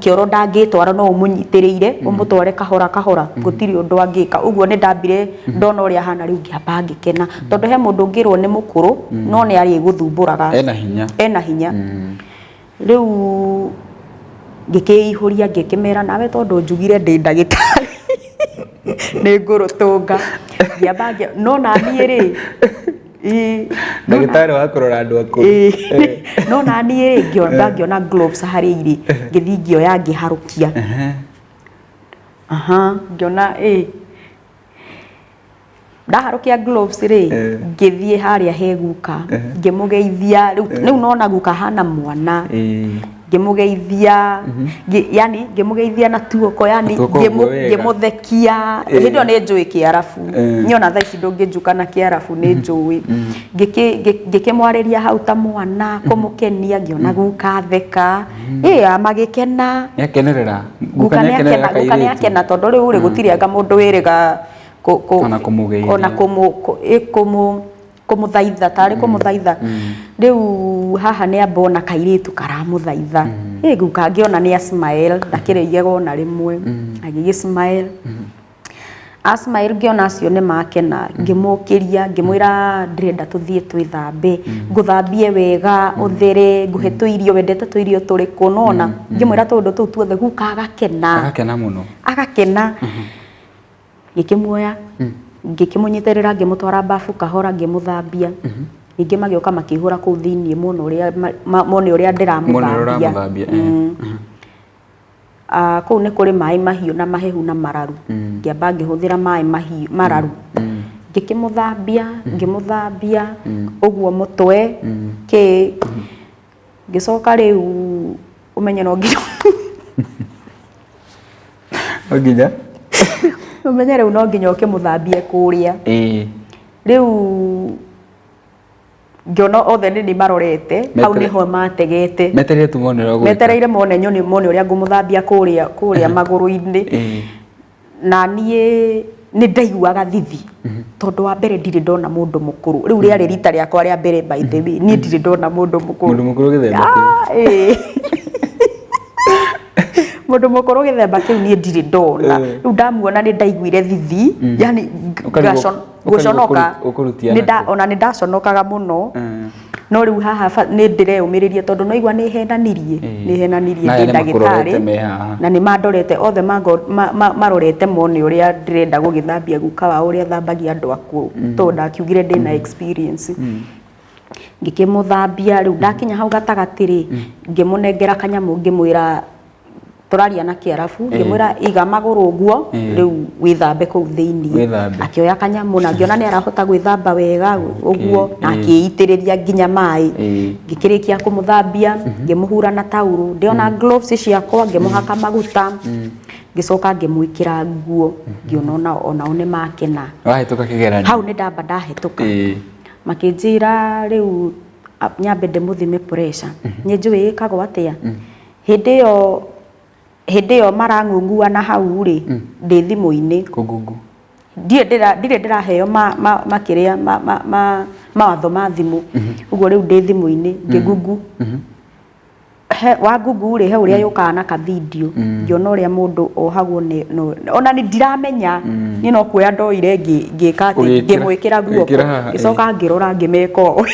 Kĩoro ndangĩtwara no ũmũnyitĩrĩire ũmũtware kahora kahora gũtirĩ ũndũ angĩka. Ũguo nĩ ndambire ndona ũrĩa ahana rĩu ngĩamba ngĩkena. Tondũ he mũndũ ũngĩrwo nĩ mũkũrũ no nĩ arĩgũthumbũraga. Ena hinya. Ena hinya. Rĩu ngĩkĩihũria ngĩkĩmera nawe tondũ njugire ndĩ ndagĩtarĩ nĩ ngũrũtũnga. Ngĩamba no naniĩ rĩ, ndagĩtarĩ wa kũrora andũ akũrũ. No naniĩ rĩ, ngĩamba ngĩona gloves harĩa irĩ, ngĩthiĩ ngĩoya ngĩharũkia. Aha, ngĩona ĩ Ndaharũkia gloves rĩ, ngĩthiĩ harĩa he guka, ngĩmũgeithia, rĩu nona guka ahana mwana, ngĩmũgeithia, yani ngĩmũgeithia na tuoko, yani ngĩmũthekia, hĩndĩ ĩyo nĩ njũĩ kĩarabu, niĩ ona thaa ici ndũngĩnjuka na kĩarabu nĩ njũĩ, ngĩkĩmwarĩria hau ta mwana, kũmũkenia, ngĩona guka atheka, ĩ magĩkena. Nĩakenerera, guka nĩakena tondũ rĩu rĩ, gũtirĩ anga mũndũ wĩrĩga Ona kũmũgeithia. Ona kũmũthaitha, tarĩ kũmũthaitha. Rĩu haha nĩ amba ona kairĩtu karamũthaitha. Ĩ guka ngĩona nĩ a smile, ndakĩrĩ igego ona rĩmwe. Agĩgĩ smile. A smile ngĩona acio nĩ makena, ngĩmũkĩria, ngĩmwĩra ndĩrenda tũthiĩ twĩthambe, ngũthambie wega, ũthere, ngũhe tũirio, wendete tũirio tũrĩkũ, nĩwona? Ngĩmwĩra tũũndũ tũu tuothe, guka agakena. Agakena mũno. Agakena. Ngĩkĩmuoya, ngĩkĩmũnyitĩrĩra ngĩmũtwara bafu kahora ngĩmũthambia. Ningĩ magĩũka makĩihũra kũu thĩiniĩ mone ũrĩa mone ũrĩa ndĩramũthambia. Kũu nĩ kũrĩ maĩ mahiũ na mahehu na mararu. Ngĩamba ngĩhũthĩra maĩ mahiũ mararu. Ngĩkĩmũthambia, ngĩmũthambia ũguo mũtwe, kĩ. Ngĩcoka rĩu ũmenye no nginya No nginya? Ũmenye rĩu no nginya ũkĩmũthambie kũrĩa. Ĩĩ. Rĩu ngĩona othe nĩ niĩ marorete, hau nĩho mategete. Metereire tu mone ũrĩa ũgwĩka. Metereire mone nyoni mone ũrĩa ngũmũthambia kũrĩa kũrĩa magũrũ-inĩ. Ĩĩ. Na niĩ nĩ ndaiguaga thithi tondũ wa mbere ndirĩ ndona mũndũ mũkũrũ. Rĩu rĩarĩ rita rĩakwa rĩa mbere by the way, niĩ ndirĩ ndona mũndũ mũkũrũ. Mũndũ mũkũrũ gĩthemba kĩu. Ah, ĩĩ. Mũndũ mũkũrũ gĩthemba kĩu niĩ ndirĩ ndona. Rĩu ndamuona nĩ ndaiguire thithi, yani Ũkarigwo gũconoka. ũkũrutia Nĩ nakũ. Ona nĩ ndaconokaga mũno. No rĩu haha nĩ ndĩreyũmĩrĩria tondũ no igua nĩ henanirie, nĩ henanirie Na aya ndĩ nĩ makũrorete ndagĩtarĩ me haha. Na nĩ mandorete othe, marorete mone ũrĩa ndĩrenda gũgĩthambia guka wao ũrĩa thambagia andũ akũrũ, tondũ ndakiugire ndĩna experience. Ngĩkĩmũthambia. Rĩu ndakinya hau gatagatĩ rĩ, ngĩmũnengera kanyamũ, ngĩmwĩra, tũraria na Kĩarabu, ngĩmwĩra, "Iga magũrũ ũguo, rĩu wĩthambe kũu thĩiniĩ." Wĩthambe. Akĩoya kanyamũ na ngĩona nĩ arahota gwĩthamba wega ũguo na akĩitĩrĩria nginya maĩ. Ngĩkĩrĩkia kũmũthambia, ngĩmũhura na taurũ, ndĩona gloves ciakwa, ngĩmũhaka maguta, ngĩcoka ngĩmwĩkĩra nguo, ngĩona onao nĩ makena. Wahĩtũka kĩgeranio. Hau nĩ ndamba ndahĩtũka. Makĩnjĩra rĩu nyambe ndĩmũthime pressure. Nĩ njũĩ ĩkagwo atĩa hĩndĩ ĩyo marang'ung'uana hau rĩ, ndĩ thimũ-inĩ. Kũgungu. Ndirĩ ndĩraheo makĩrĩa mawatho ma thimũ ũguo. Rĩu ndĩ thimũ-inĩ ngĩgungu he wa Google rĩ, he ũrĩa yũkaga na ka video, ngĩona ũrĩa mũndũ ohagwo ona nĩ ndiramenya, niĩ no kuoya ndoire, ngĩka atĩ ngĩmwĩkĩra guoko. Ũgĩkĩra haha, Ngĩcoka ngĩrora, ngĩmeka ũũ.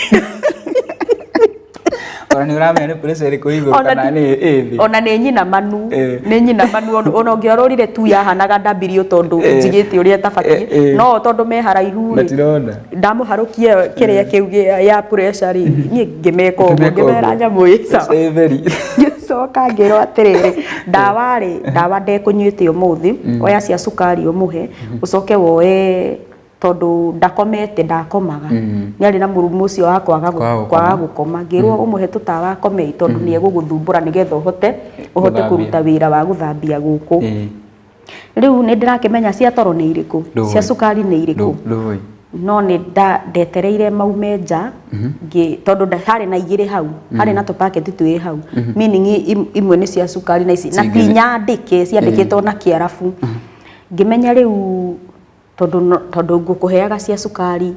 Ona nĩ ũramenya nĩ pressure ĩrĩkũ igũrũ Ona kana nĩ ĩ thĩ. Ona nĩ nyina manu. Nĩ nyina manu. Ona ũngĩarorire tu yahanaga W tondũ njigĩte ũrĩa ĩtabatiĩ. No tondũ me haraihu rĩ, Matirona. Ndamũharũkia kĩrĩa kĩu ya pressure rĩ, niĩ ngĩmeka ũguo. Ũkĩmeka Ngĩmera ũguo. nyamũ ĩ sawa. Ĩ theri. Ngĩcoka ngĩrwo atĩrĩrĩ, ndawa rĩ, ndawa ndekũnyuĩte ũmũthĩ, oya cia cukari ũmũhe, ũcoke woe tondũ ndakomete, ndakomaga, nĩ arĩ na mũrimũ ũcio wa kwaga Kwaga gũkoma. Kwaga gũkoma. Ngĩrwo ũmũhe tũtawa akome tondũ nĩ egũgũthumbũra nĩgetha ũhote Gũthambia. Kũruta wĩra wa gũthambia gũkũ. Rĩu nĩ ndĩrakĩmenya cia toro nĩ irĩkũ, Ndũĩ. cia cukari nĩ irĩkũ. Ndũĩ. No nĩ ndetereire maume nja tondũ harĩ na igĩrĩ hau, harĩ na tũpaketi twĩrĩ hau, meaning imwe nĩ cia cukari na ici na ti nyandĩke, ciandĩkĩtwo na Kĩarabu. Ngĩmenya rĩu tondũ tondũ ngũkũheaga cia cukari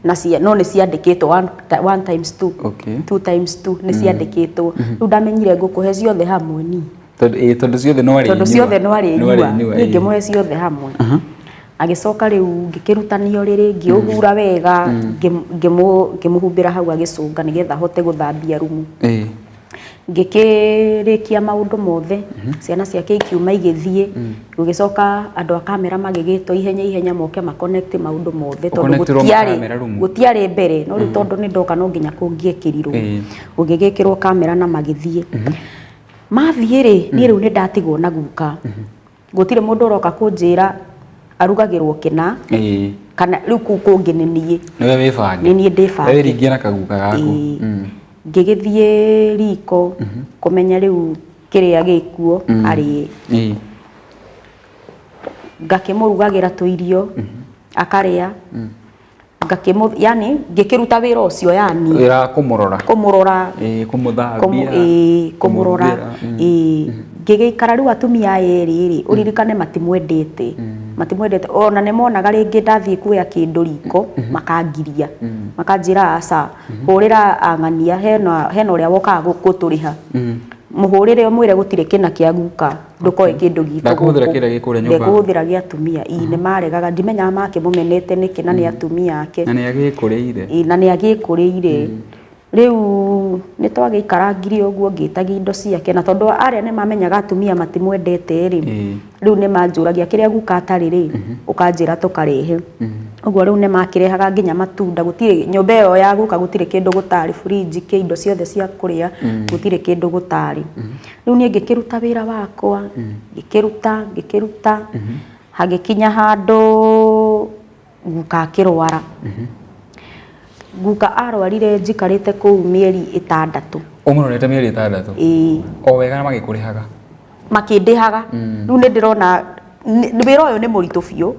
na cia no nĩ ciandĩkĩtwo one times two, two times two, nĩ ciandĩkĩtwo. Rĩu ndamenyire ngũkũhe ciothe hamwe ni. Tondũ ciothe no arĩnyua. Tondũ ciothe no arĩnyua. Arĩnyua, Niĩ ngĩmũhe ciothe hamwe. Agĩcoka rĩu ngĩkĩrutania ũrĩrĩ, ngĩũhura wega, ngĩmũhumbĩra hau agĩcũnga nĩgetha ahote gũthambia rumu. Ngĩkĩrĩkia maũndũ mothe, ciana ciake ikiuma igĩthiĩ. Gũgĩcoka andũ a kamera magĩgĩtwo ihenya ihenya moke ma connect maũndũ mothe tondũ Ũconnectirwo gũtiarĩ makamera rumu? Gũtiarĩ mbere, no rĩu tondũ nĩ ndoka no nginya kũngĩekĩrirwo. Gũgĩgĩkĩrwo kamera na magĩthiĩ. Mathiĩ rĩ, niĩ rĩu nĩ ndatigwo na guka, gũtirĩ mũndũ ũroka kũnjĩra arugagĩrwo kĩna kana rĩu kũu kũngĩ nĩ niĩ. Nĩwe wĩbange. Nĩ niĩ ndĩbange. Wĩringie na kaguka gaku. Ĩĩ. Ngĩgĩthiĩ riko kũmenya rĩu kĩrĩa gĩkuo arĩe. Ngakĩmũrugagĩra tũirio akarĩa, ngakĩmũ yani ngĩkĩruta wĩra ũcio yani. Wĩra wa kũmũrora. Kũmũrora. Kũmũthambia. Ĩĩ, kũmũrora. Kũmũrugĩra. Ĩĩ, ngĩgĩikara. Rĩu atumia aya erĩ rĩ, ũririkane matimwendete, matimwendete. Ona nĩ monaga rĩngĩ ndathiĩ kuoya kĩndũ riko, makangiria, makanjĩra, "Aca, hũrĩra ang'ania hena ũrĩa wokaga gũtũrĩha, mũhũrĩre ũmwĩre gũtirĩ kĩna kĩa guka, ndũkoe kĩndũ gitũ Ndakũhũthĩra gũkũ." kĩrĩa gĩ kũrĩa nyũmba. Ndekũhũthĩra gĩa atumia. Ii, nĩ maregaga, ndimenyaga makĩmũmenete nĩkĩ na nĩ atumia ake. Na nĩ agĩkũrĩire. Ĩ, na nĩ agĩkũrĩire. Rĩu nĩ twagĩikarangire ũguo ngĩtagia indo ciake, na tondũ arĩa nĩ mamenyaga atumia matimwendete rĩ, rĩu nĩ manjũragia kĩrĩa guka atarĩ rĩ, ũkanjĩra tũkarehe ũguo. Rĩu nĩ makĩrehaga nginya matunda. Gũtirĩ nyũmba ĩyo ya guka gũtirĩ kĩndũ gũtarĩ, fridge kĩ indo ciothe cia kũrĩa, gũtirĩ kĩndũ gũtarĩ. Rĩu niĩ ngĩkĩruta wĩra wakwa, ngĩkĩruta, ngĩkĩruta, hagĩkinya handũ guka akĩrwara. Guka arwarire njikarĩte kũu mĩeri 6. Ũmũrorete mĩeri 6? Ĩĩ. O wega na magĩkũrĩhaga? Makĩndĩhaga. Rĩu nĩ ndĩrona wĩra ũyũ nĩ mũritũ biũ.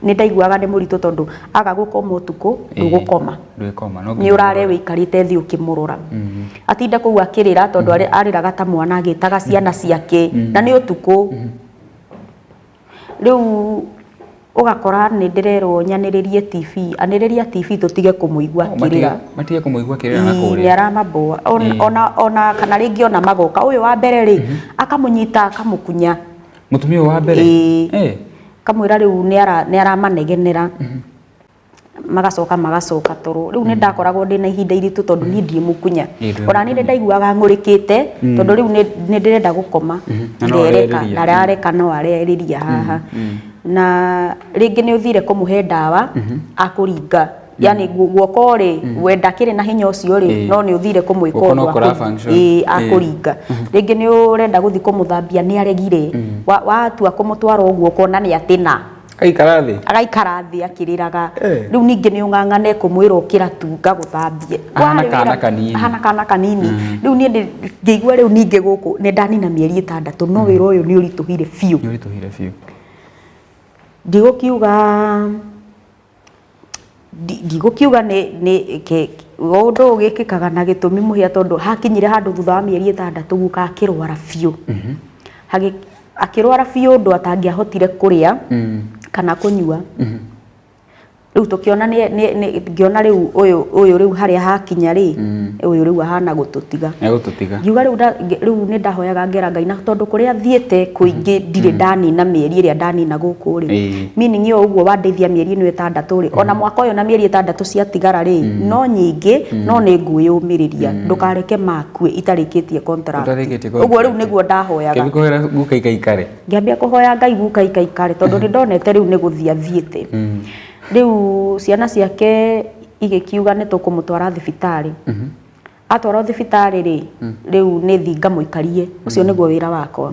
Nĩ ndaiguaga nĩ mũritũ tondũ aga gũkoma ũtukũ, ndũgũkoma. Ndwĩkoma no Nĩ nginya ũrare ũrore. Wĩikarĩte thĩ ũkĩmũrora, atinda kũu akĩrĩra tondũ arĩraga ta mwana agĩtaga ciana ciake na nĩ ũtukũ. Rĩu ũgakora nĩ ndĩrerwo nyanĩrĩrie TV, anĩrĩria TV tũtige kũmũigua akĩrĩra. Matige kũmũigua akĩrĩra na Ĩĩ, kũrĩa. Nĩ aramaboa. Ona kana rĩngĩ ona magoka, ũyũ wa mbere rĩ, akamũnyita akamũkunya. Mũtumia ũyũ wa mbere? Ĩĩ. Eh. Kamwĩra rĩu nĩ aramanegenera. Magacoka magacoka toro. Rĩu nĩ ndakoragwo ndĩna ihinda iritũ tondũ niĩ ndiĩ mũkunya. Ĩ, ndwĩ. Ona niĩ nĩ ndaiguaga ng'ũrĩkĩte tondũ rĩu nĩ ndĩrenda gũkoma. Na no Ndereka arerĩria. na arareka no arerĩria haha. Na rĩngĩ nĩ ũthire kũmũhe ndawa akũringa, yani guoko rĩ, we ndakĩrĩ na hinya ũcio rĩ, no nĩ ũthire kũmwĩka Guoko no ũndũ kũra function. Ĩ, akũringa. Rĩngĩ nĩ ũrenda gũthiĩ kũmũthambia, nĩ aregire. Watua kũmũtwara ũguo ũkona nĩ atĩna. Aikara thĩ. Agaikara thĩ akĩrĩraga. Eh. Rĩu ningĩ nĩ ũng'ang'ane kũmwĩra ũkĩra tu ngagũthambie. Ahana Warĩ kana wĩra- kanini. Ahana kana kanini. Rĩu niĩ ngĩigua rĩu ningĩ gũkũ nĩ ndanina mĩeri 6, no wĩra ũyũ nĩ ũritũhire biũ. Nĩ ũritũhire biũ. Ndigũkiuga nĩ ũndũ ũyũ wĩkĩkaga na gĩtũmi mũhĩa, tondũ hakinyire handũ thutha wa mĩeri 6 guka akĩrwara biũ. Akĩrwara biũ ũndũ atangĩahotire kũrĩa kana kũnyua. Rĩu tũkĩona ngĩona rĩu ũyũ rĩu harĩa hakinya rĩ, ũyũ rĩu ahana gũtũtiga. Egũtũtiga. Ngiuga rĩu rĩu nĩ ndahoyaga ngera Ngai, na tondũ kũrĩa thiĩte kũingĩ ndirĩ ndanina mĩeri ĩrĩa ndanina gũkũ rĩ, meaning ĩyo ũguo wandeithia mĩeri ĩno 6 rĩ, ona mwaka ũyũ na mĩeri 6 ciatigara rĩ, no nyingĩ, no nĩ ngwĩyũmĩrĩria, ndũkareke makue itarĩkĩtie contract. Ũtarĩkĩtie. Ũguo rĩu nĩguo ndahoyaga. Kĩambi kũhoera guka ikaikare. Ngĩambia kũhoya Ngai guka ikaikare, tondũ nĩ ndonete rĩu nĩ gũthiĩ athiĩte. Rĩu ciana ciake igĩkiuga nĩ tũkũmũtwara thibitarĩ. Atwarwo thibitarĩ rĩ, rĩu nĩ thi ngamũikarie, ũcio nĩguo wĩra wakwa.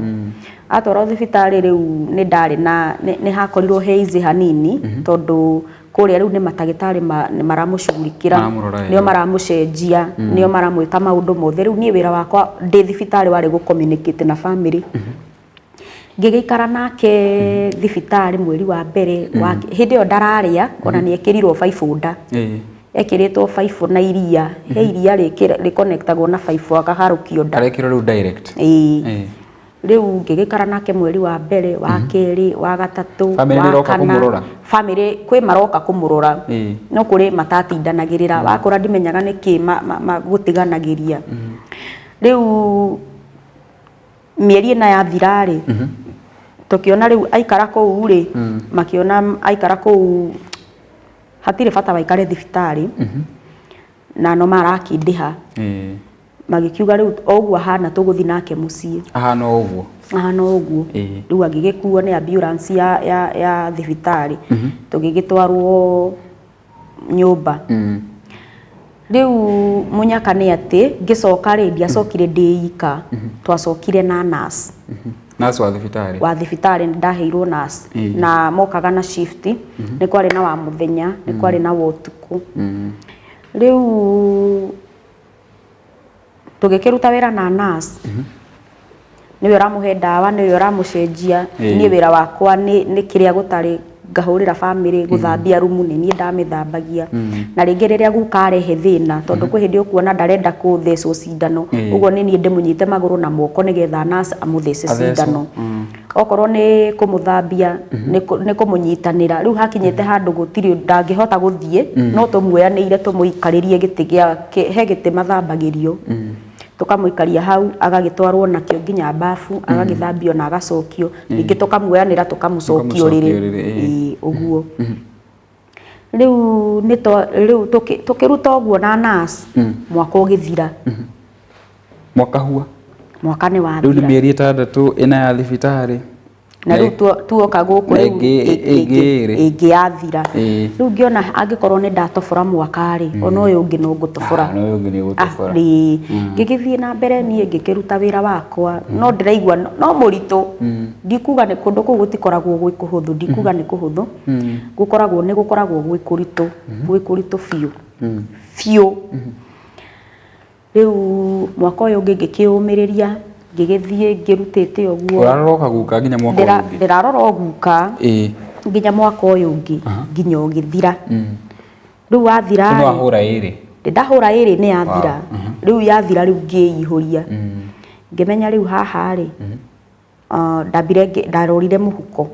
Atwarwo thibitarĩ rĩu nĩ ndarĩ na nĩ hakorirwo he easy hanini, tondũ kũrĩa rĩu nĩ matagĩtarĩ nĩ maramũcugurikĩra. Maramũrora Nĩo wega. Maramũcenjia, nĩo maramwĩka maũndũ mothe. Rĩu niĩ wĩra wakwa ndĩ thibitarĩ warĩ gũ communicate na family. Ngĩgĩikara nake thibitarĩ mweri wa mbere wa hĩndĩ ĩyo ndararĩa, ona nĩ ekĩrirwo baibũ nda. Ekĩrĩtwo baibũ na iria, he iria rĩconnectagwo na baibũ akaharũkio nda. Arekĩrwo rĩu direct. Ĩĩ. Rĩu ngĩgĩikara nake mweri wa mbere, wa kerĩ, wa gatatũ, Family wa nĩĩroka kana. kũmũrora? Family kwĩ maroka kũmũrora, no kũrĩ matatindanagĩrĩra. Wakũra ndimenyaga nĩkĩ gũtiganagĩria. Rĩu mĩeri 4 yathira rĩ, tũkĩona rĩu aikara kũu rĩ, makĩona aikara kũu hatirĩ bata waikare thibitarĩ na no marakĩndĩha. Magĩkiuga rĩu o ũguo ahana tũgũthiĩ nake mũciĩ. Ahana o ũguo. Ahana o ũguo. Rĩu agĩgĩkuo nĩ ambulance ya thibitarĩ, tũgĩgĩtwarwo nyũmba. Rĩu mũnyaka nĩ atĩ ngĩcoka rĩ, ndiacokire ndĩ ika, twacokire na nurse. Nurse wa thibitarĩ. Wa thibitarĩ. Nĩ ndaheirwo nurse. Na mokaga na shift, nĩ kwarĩ na wa mũthenya, nĩ kwarĩ na wa ũtukũ. Rĩu tũgĩkĩruta wĩra na nurse, nĩwe ũramũhe ndawa, nĩwe ũramũcenjia. Niĩ wĩra wakwa nĩ kĩrĩa gũtarĩ ngahũrĩra family, gũthambia rumu nĩ niĩ ndamĩthambagia, na rĩngĩ rĩrĩa guka arehe thĩna, tondũ kwĩ hĩndĩ ũkuona ndarenda kũthecwo cindano, ũguo nĩ niĩ ndĩmũnyite magũrũ na moko nĩgetha nurse amũthece Athecwo. cindano. Okorwo nĩ kũmũthambia, nĩ kũmũnyitanĩra. Rĩu hakinyĩte handũ gũtirĩ ndangĩhota gũthiĩ, no tũmuoyanĩire tũmũikarĩrie gĩtĩ gĩa he gĩtĩ mathambagĩrio, tũkamũikaria hau, agagĩtwarwo nakĩo nginya bafu, agagĩthambio na agacokio. Ningĩ tũkamuoyanĩra tũkamũcokia ũrĩrĩ. Ũkamũcokia ũrĩrĩ, ĩĩ. Ĩĩ, ũguo rĩu nĩ rĩu tũkĩruta ũguo na nurse, mwaka ũgĩthira. Mwaka hua. Mwaka nĩ Rĩu nĩ wathira. mĩeri 6 ĩna ya thibitarĩ. Na rĩu tuoka gũkũ Na rĩu ĩngĩ ĩrĩ. Ĩngĩ yathira. Rĩu ngĩona angĩkorwo nĩ ndatobora mwaka rĩ, ona ũyũ ũngĩ no ngũtobora. Ah, na ũyũ ũngĩ nĩ ũgũtobora. Ah, rĩ, ngĩgĩthiĩ na mbere niĩ ngĩkĩruta wĩra wakwa, no ndĩraigua no mũritũ. Ndikuga nĩ kũndũ kũu gũtikoragwo gwĩ kũhũthũ, ndikuga nĩ kũhũthũ, gũkoragwo nĩ gũkoragwo gwĩ kũritũ, gwĩ kũritũ biũ biũ. Rĩu mwaka ũyũ ũngĩ ngĩkĩũmĩrĩria, ngĩgĩthiĩ ngĩrutĩte ũguo. Ũrarora ũkaguka nginya mwaka ũyũ ũngĩ. Ndĩrarora o guka nginya mwaka ũyũ ũngĩ, nginya ũgĩthira. Rĩu wathira So nĩ rĩ, wahũra ĩrĩ. Ndahũra ĩrĩ nĩ yathira. Rĩu yathira, rĩu ngĩihũria, ngĩmenya rĩu haha rĩ, ndambire ndarorire mũhuko.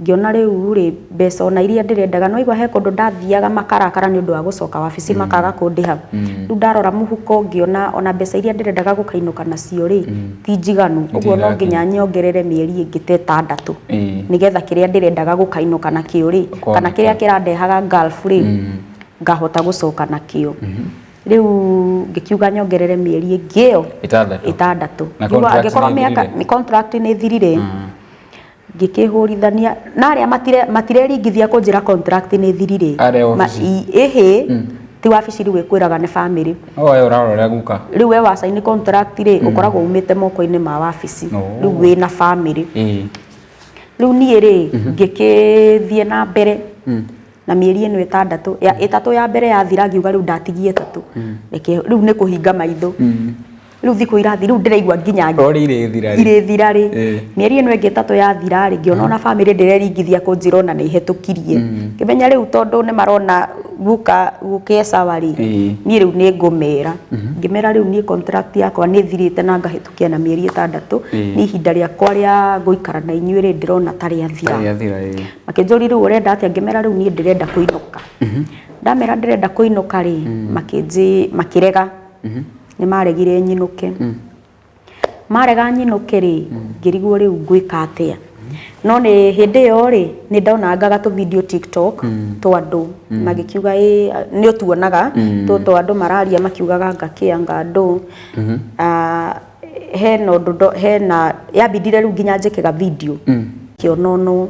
Ngĩona rĩu rĩ, mbeca ona iria ndĩrendaga, nĩwaigua he kũndũ ndathiaga makarakara nĩ ũndũ wa gũcoka wabici makaga kũndĩha. Rĩu ndarora mũhuko ngĩona ona mbeca iria ndĩrendaga gũkainũka nacio rĩ, ti njiganu. Ũguo no nginya nyongerere mĩeri ĩngĩ ta ĩtandatũ nĩgetha kĩrĩa ndĩrendaga gũkainũka nakĩo rĩ, kana kĩrĩa kĩrandehaga Gulf rĩ, ngahota gũcoka nakĩo. Rĩu ngĩkiuga nyongerere mĩeri ĩngĩ ĩyo Ĩtandatũ. ĩtandatũ. Na Ngiuga contract angĩkorwo nĩ mĩaka ĩthirire? contract nĩ ĩthirire ngĩkĩhũrithania na arĩa matireringithia kũnjĩra contract nĩ ĩthirire. Arĩa wabici? Ĩhĩ, ti wabici rĩu ĩkwĩraga nĩ family. O we ũrarora ũrĩa guka. Rĩu we wacaini contract rĩ, ũkoragwo umĩte moko-inĩ ma wabici. Rĩu wĩna family. Rĩu niĩ rĩ, ngĩkĩthiĩ na mbere na mĩeri ĩno ĩtandatũ, ya ĩtatũ ya mbere yathira ngiuga rĩu ndatigia ĩtatũ. Reke rĩu nĩ kũhinga maitho. Rĩu thikũ irathi rĩu ndĩraigua nginya Rori irĩthira rĩ. Irĩthira rĩ. Mĩeri ĩno ĩngĩ ĩtatũ yathira rĩ, ngĩona ona family ndĩreringithia kũnjĩra ona nĩ ihĩtũkirie. Ngĩmenya rĩu tondũ nĩ marona guka guka e sawa rĩ, niĩ rĩu nĩ ngũmera. Ngĩmera rĩu niĩ contract yakwa nĩ ĩthirĩte na ngahĩtũkia na mĩeri ĩtandatũ, niĩ ihinda rĩakwa rĩa gũikara na inyuĩ rĩ, ndĩrona ta rĩathira. Rĩathira, ĩĩ. Makĩnjũria rĩu ũrenda atĩa, ngĩmera rĩu niĩ ndĩrenda kũinũka. Ndamera ndĩrenda kũinũka rĩ, makĩrega. Nĩ maregire nyinũke. Marega nyinũke rĩ, ngĩrigwo rĩu ngwĩka atĩa. No nĩ hĩndĩ ĩyo rĩ, nĩ ndonangaga tũ video TikTok twa andũ magĩkiuga ĩ, nĩ ũtuonaga tũtũ andũ mararia makiugaga ngakĩ anga ndũ. Hena ũndũ hena yambindire rĩu nginya njĩke ga video kĩononwo.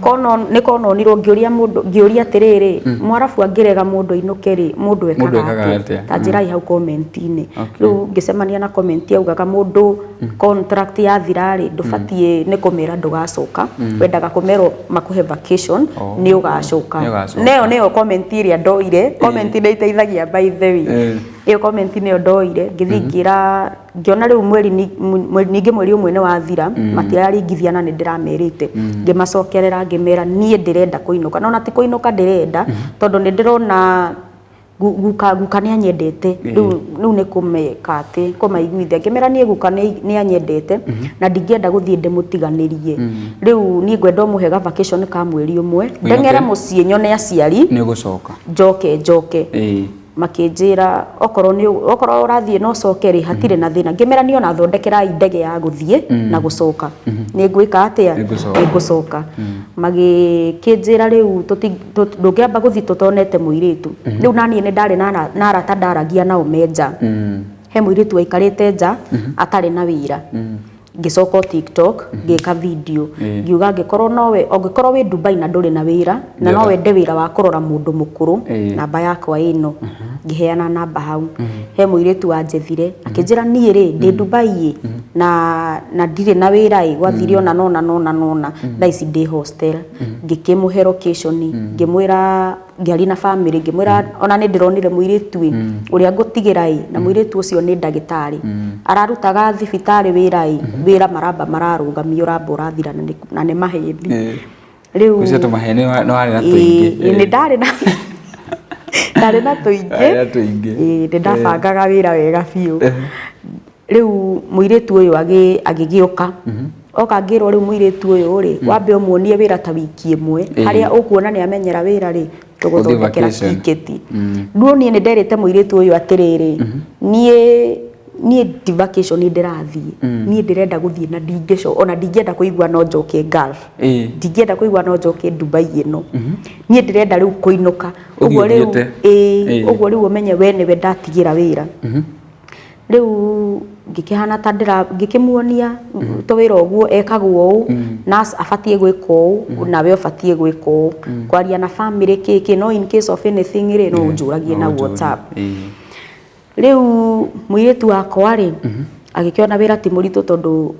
Kono nĩ kononirwo ngĩũria mũndũ ngĩũria atĩrĩrĩ, Mwarabu angĩrega mũndũ ainũke rĩ, mũndũ Mũndũ ekaga ekaga atĩa? atĩa? Ta njĩrai hau comment-inĩ. Okay. Rĩu ngĩcemania na comment yaugaga mũndũ contract yathira rĩ, ndũbatiĩ nĩ kũmĩra ndũgacoka, wendaga kũmerwo makũhe vacation Oh. nĩ ũgacoka. Nĩ ũgacoka. Na ĩyo nĩyo comment ĩrĩa ndoire, comment nĩ iteithagia by the way. Ĩyo comment nĩyo ndoire ngĩthiĩ ngĩra ngĩona rĩu mweri ningĩ mweri ũmwe nĩ wathira matiraringithia na nĩ ndĩramerĩte ngĩmacokerera ngĩmera niĩ ndĩrenda kũinũka no na ti kũinũka ndĩrenda tondũ nĩ ndĩrona guka guka nĩ anyendete rĩu rĩu nĩ kũmeka atĩ kũmaiguithia ngĩmera niĩ guka nĩ anyendete na ndingĩenda gũthiĩ ndĩmũtiganĩrie rĩu niĩ ngwenda ũmũhe ga vacation ka mweri ũmwe ndeng'ere mũciĩ nyone aciari Nĩ ũgũcoka. njoke njoke makĩnjĩra okorwo nĩ okorwo ũrathiĩ na ũcoke rĩ hatirĩ na thĩna ngĩmera niĩ ona thondekerai ndege ya gũthiĩ na gũcoka nĩ ngwĩka atĩa Nĩ ngũcoka. nĩ ngũcoka magĩkĩnjĩra rĩu ndũngĩamba gũthiĩ tũtonete mũirĩtu rĩu naniĩ nĩ ndarĩ na arata ndaragia nao me nja he mũirĩtu waikarĩte nja atarĩ na wĩra ngĩcoka o TikTok ngĩka video ngiuga angĩkorwo nowe ũngĩkorwo wĩ Dubai na ndũrĩ na wĩra na no Ndĩrenda. wende wĩra wa kũrora mũndũ mũkũrũ namba yakwa ĩno ngĩheana namba hau he mũirĩtu wanjethire akĩnjĩra niĩ rĩ ndĩ Dubai ĩ na ndirĩ na wĩra ĩ gwathire ona nona nona nona thaa ici ndĩ hostel ngĩkĩmũhe location ngĩmwĩra ngĩaria na family ngĩmwĩra ona nĩ ndĩronire mũirĩtu ĩ ũrĩa ngũtigĩra ĩ na mũirĩtu ũcio nĩ ndagĩtarĩ ararutaga thibitarĩ wĩra ĩ wĩra maramba mararũgamio ũramba ũrathira na nĩ maheni rĩu Ũcio tũmaheni nĩ warĩ na tũingĩ. Ĩĩ, nĩ ndarĩ na ndarĩ na tũingĩ Warĩ na tũingĩ. Ĩĩ, nĩ ndabangaga wĩra wega biũ rĩu mũirĩtu ũyũ agĩgĩũka oka ngĩrwo rĩu mũirĩtu ũyũ rĩ wambe ũmuonie wĩra ta wiki ĩmwe harĩa ũkuona nĩ amenyera wĩra rĩ tũgũthondekera vacation. tiketi no niĩ nĩ nderĩte mũirĩtu ũyũ atĩrĩrĩ niĩ niĩ ti vacation ndĩrathiĩ niĩ ndĩrenda gũthiĩ na ndingĩcoka ona ndingĩenda kũigua no njoke Gulf ndingĩenda kũigua no njoke Dubai ĩno niĩ ndĩrenda rĩu kũinũka Ũthiĩ ũguo rĩu ũthiĩte. ĩĩ ũguo rĩu ũmenye we nĩwe ndatigĩra wĩra rĩu ngĩkĩhana ta ndĩra ngĩkĩmuonia tũwĩra ũguo ekagwo ũũ nurse abatiĩ gwĩka ũũ nawe ũbatiĩ gwĩka ũũ kwaria na family kĩ kĩ no in case of anything rĩ no ũnjũragie na WhatsApp rĩu mũirĩtu wakwa rĩ agĩkĩona wĩra ti mũritũ tondũ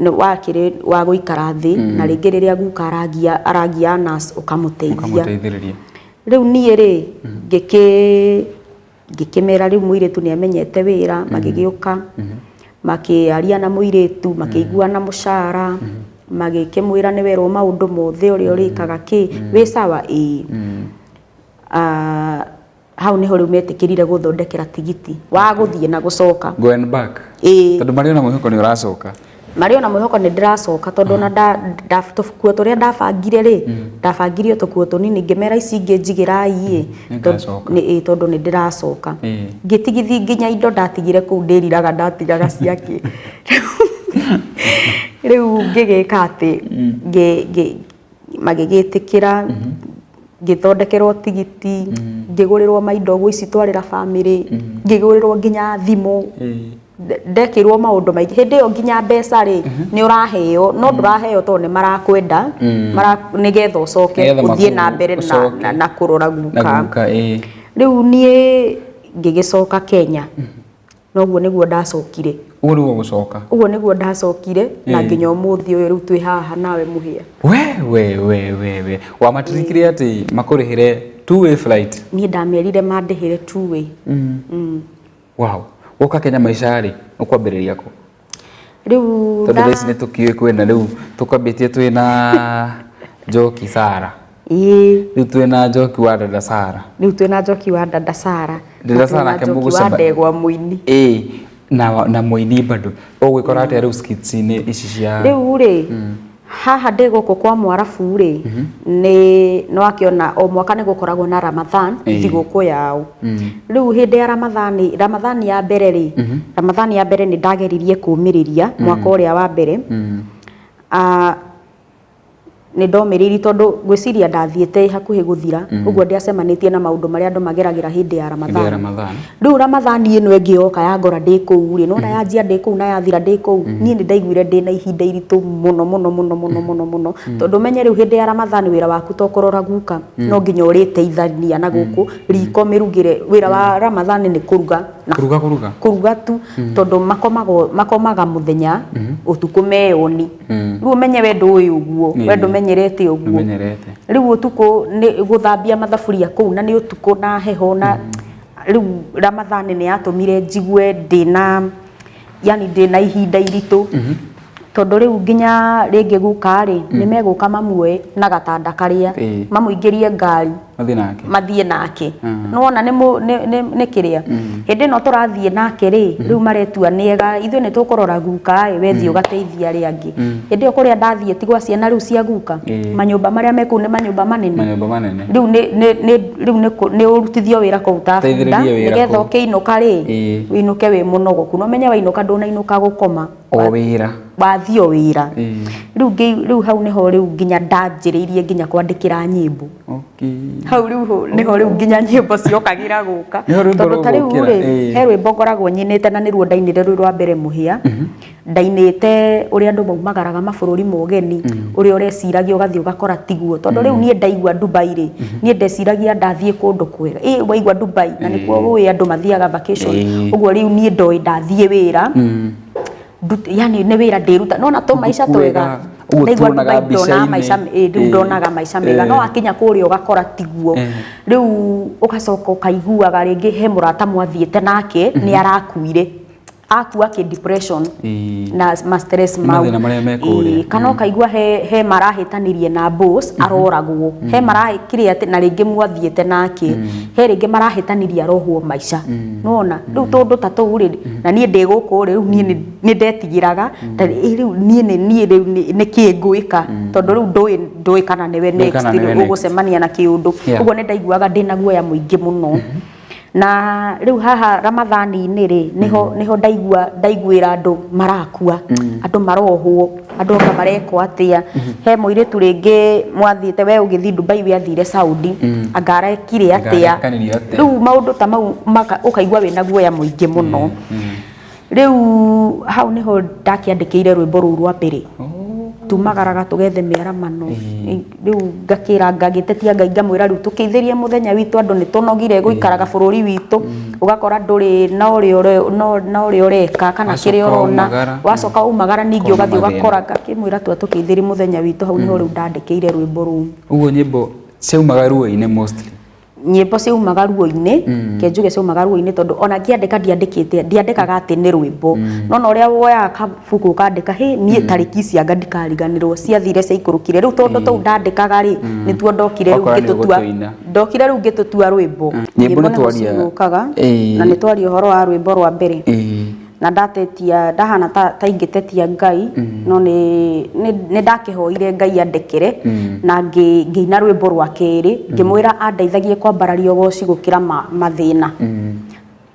nĩ wakĩrĩ wa gũikara thĩ na rĩngĩ rĩrĩa guka aragia aragia nurse ũkamũteithia Ũkamũteithĩrĩria. rĩu niĩ rĩ ngĩkĩ ngĩkĩmera rĩu mũirĩtu nĩ amenyete wĩra magĩgĩũka makĩaria na mũirĩtu makĩiguana mũcara magĩkĩmwĩra nĩ werwo maũndũ mothe ũrĩa ũrĩkaga kĩ wĩ sawa ĩĩ hau nĩho rĩu metĩkĩrire gũthondekera tigiti wa gũthiĩ na gũcoka Going back. Ĩĩ. Tondũ marĩ ona mwĩhoko nĩ ũracoka. Marĩ ona mwĩhoko nĩ ndĩracoka, tondũ ona tũkuo tũrĩa ndabangire rĩ, ndabangire o tũkuo tũnini, ngĩmera ici ingĩ njigĩrai ĩ. Nĩngacoka. Ĩ, tondũ nĩ ndĩracoka. Ngĩtigithi nginya indo ndatigire kũu, ndĩriraga ndatigaga ciake. Rĩu ngĩgĩka atĩ magĩgĩtĩkĩra, ngĩthondekerwo tigiti, ngĩgũrĩrwo maindo ũguo ici twarĩra bamĩrĩ, ngĩgũrĩrwo nginya thimũ. Ndekĩirwo maũndũ maingĩ hĩndĩ ĩyo, nginya mbeca rĩ, nĩ ũraheo, no ndũraheo tondũ nĩ marakwenda, nĩgetha ũcoke Nĩgetha ũthiĩ na mbere ũcoke. na kũrora Na guka. Guka, ĩĩ. Rĩu niĩ ngĩgĩcoka Kenya, noguo nĩguo ndacokire. Ũguo nĩguo gũcoka. Ũguo nĩguo ndacokire na nginya ũmũthĩ ũyũ rĩu twĩ haha nawe, Mũhĩa. We we we we we, wamatirikire atĩ makũrĩhĩre two way flight? Niĩ ndamerire mandĩhĩre two way. Wow. Woka Kenya, maica rĩ, ũkwambĩrĩria kũ? Rĩu Tondũ thaa ici nĩ tũkiũĩ kwĩna, rĩu tũkwambĩtie twĩna Njoki Sara. Rĩu twĩna Njoki wa Dada Sara. Rĩu twĩna Njoki wa Dada Sara. Dada Na Sara twĩna nake Njoki wa mũgũcemania Ndegwa mũini. Ĩĩ, na mũini bado ũgwĩkora atĩa rĩu skits-inĩ ici cia Rĩu rĩ, haha ndĩ gũkũ kwa Mwarabu rĩ, nĩ nĩwakĩona o mwaka nĩ gũkoragwo na Ramadhan, thigũkũ yao. Rĩu hĩndĩ ya Ramathani, Ramathani ya mbere rĩ, Ramathani ya mbere nĩ ndageririe kũmĩrĩria mwaka ũrĩa wa mbere. Ah, nĩ ndomĩrĩirie tondũ ngwĩciria ndathiĩte hakuhĩ gũthira ũguo, ndiacemanĩtie na maũndũ marĩa andũ mageragĩra hĩndĩ ya Hĩndĩ ya Ramadhani. Ramadhan. Rĩu Ramathani ĩno ĩngĩ yoka yangora ndĩ kũu rĩ, nona yanjia ndĩ kũu na yathira ndĩ kũu, niĩ nĩ ndaiguire ndĩ na ihinda iritũ mũno mũno mũno mũno mũno mũno, tondũ menye rĩu hĩndĩ ya Ramathani wĩra waku to kũrora guka, no nginya ũrĩteithania na gũkũ riko mĩrugĩre. Wĩra wa Ramathani nĩ kũruga na Kũruga, kũruga. Kũruga tu, tondũ makomaga mũthenya, ũtukũ meyoni. Rĩu ũmenye we ndũĩ ũguo, we ndũmenyerete ũguo. Ndũmenyerete. Rĩu ũtukũ nĩ gũthambia mathaburia kũu, na nĩ ũtukũ na heho. Na rĩu Ramathani nĩ yatũmire njigue ndĩna, yani ndĩna ihinda iritũ, tondũ rĩu nginya rĩngĩ guka rĩ, nĩ megũka mamuoe na gatanda karĩa, mamũingĩrie ngari, Mathiĩ nake. Mathiĩ nake. Nĩwona nĩ nĩ kĩrĩa hĩndĩ ĩno tũrathiĩ nake rĩ, rĩu maretua nĩega, ithuĩ nĩ tũkũrora guka ĩ, we thiĩ ũgateithia arĩa angĩ. Hĩndĩ ĩyo kũrĩa ndathiĩ ti gwa ciana rĩu cia guka. Manyũmba marĩa me kũu nĩ manyũmba manene. Manyũmba manene. Rĩu rĩu nĩ ũrutithio wĩra kũu ta bunda, Teithĩrĩrie wĩra nĩgetha kũu. ũkĩinũka rĩ, ũinũke wĩ mũnogoku. No menye wainũka ndũnainũka gũkoma. O wĩra. Wathiĩ o wĩra. Rĩu hau nĩho rĩu nginya ndanjĩrĩirie nginya kwandĩkĩra nyĩmbo. Hau rĩu nĩho rĩu nginya nyĩmbo ciokagĩra gũka. Nĩho rwĩmbo Tondũ ta rĩu rũgũkĩra, rĩ, he rwĩmbo ngoragwo nyinĩte na nĩruo ndainire rwĩ rwa mbere, Mũhĩa. Ndainĩte ũrĩa andũ maumagaraga mabũrũri ma ũgeni, ũrĩa ũreciragia ũgathiĩ ũgakora tiguo, tondũ rĩu niĩ ndaigua Dubai rĩ, niĩ ndeciragia ndathiĩ kũndũ kwega. Ĩ waigua Dubai na nĩkuo ũĩ andũ mathiaga vacation. Ũguo rĩu niĩ ndoĩ ndathiĩ wĩra, yani nĩ wĩra ndĩruta nona tũmaica Kwega, twega. Ũguo Ndaigua tuonaga Dubai ndonaga mbica-inĩ. maica, rĩu ndonaga maica mega, no wakinya kũrĩa ũgakora tiguo. Rĩu ũgacoka ũkaiguaga rĩngĩ he mũrata mwathiĩte nake nĩ arakuire, akua kĩ depression na ma stress Nĩ mau. mathĩna marĩa me kũrĩa. Ĩĩ, kana ũkaigua he marahĩtanirie na boss aroragwo, he marakire atĩ na rĩngĩ mwathiĩte nake, he rĩngĩ marahĩtanirie arohwo maica. Nĩwona rĩu tũndũ ta tũu rĩ, na niĩ ndĩ gũkũ rĩ, rĩu niĩ nĩ ndetigĩraga ta rĩu niĩ nĩ niĩ rĩu nĩ kĩ ngwĩka, tondũ rĩu ndũĩ kana nĩwe Ndũĩ next kana nĩwe rĩu next. ũgũcemania na kĩũndũ. Ũguo nĩ ndaiguaga ndĩna guoya mũingĩ mũno. Na rĩu haha Ramathani-inĩ rĩ, nĩho ndaigua ndaiguĩra andũ marakua, andũ marohwo, andũ anga marekwo atĩa. He mũirĩtu rĩngĩ mwathiĩte, we ũgĩthiĩ Dubai, we athire Saudi, anga arekire Anga atĩa. arekanirio atĩa. Rĩu maũndũ ta mau ũkaigua wĩna guoya mũingĩ mũno. Rĩu hau nĩho ndakĩandĩkĩire rwĩmbo rũu rwa mbere, tumagaraga tũgethe mĩaramano. Rĩu ngakĩra ngagĩtetia Ngai, ngamwĩra rĩu tũkĩithĩrie mũthenya witũ, andũ nĩ tũnogire gũikaraga bũrũri witũ, ũgakora ndũrĩ na ũrĩa na ũrĩa ũreka kana Wacoka kĩrĩa ũrona. waumagara. Wacoka waumagara ningĩ Ũkona ũgathiĩ mathĩna. ũgakora. Ngakĩmwĩra tu atũkĩithĩrie mũthenya witũ. Hau nĩho rĩu ndandĩkĩire rwĩmbo rũu. Ũguo nyĩmbo ciaumaga ruo-inĩ mostly. Nyĩmbo ciaumaga ruo-inĩ, ke njuge ciaumaga ruo-inĩ, tondũ ona ngĩandĩka ndiandĩkĩte, ndiandĩkaga atĩ nĩ rwĩmbo, no na ũrĩa woyaga kabuku ũkandĩka, hĩ, niĩ tarĩki ici anga ndikariganĩrwo ciathire ciaikũrũkire. Rĩu tondũ tũu ndandĩkaga rĩ, nĩtuo ndokire rĩu Wakora nĩ ngĩtũtua ũgũtũina. Ndokire rĩu ngĩtũtua rwĩmbo. Nyĩmbo nĩ nĩho twaria cigũkaga. Na nĩ twaria ũhoro wa rwĩmbo rwa mbere. Na ndatetia ndahana ta ingĩtetia Ngai, no nĩ ndakĩhoire Ngai andekere na ngĩina rwĩmbo rwa kerĩ ngĩmwĩra andeithagie kwambararia ũgoci gũkĩra mathĩna.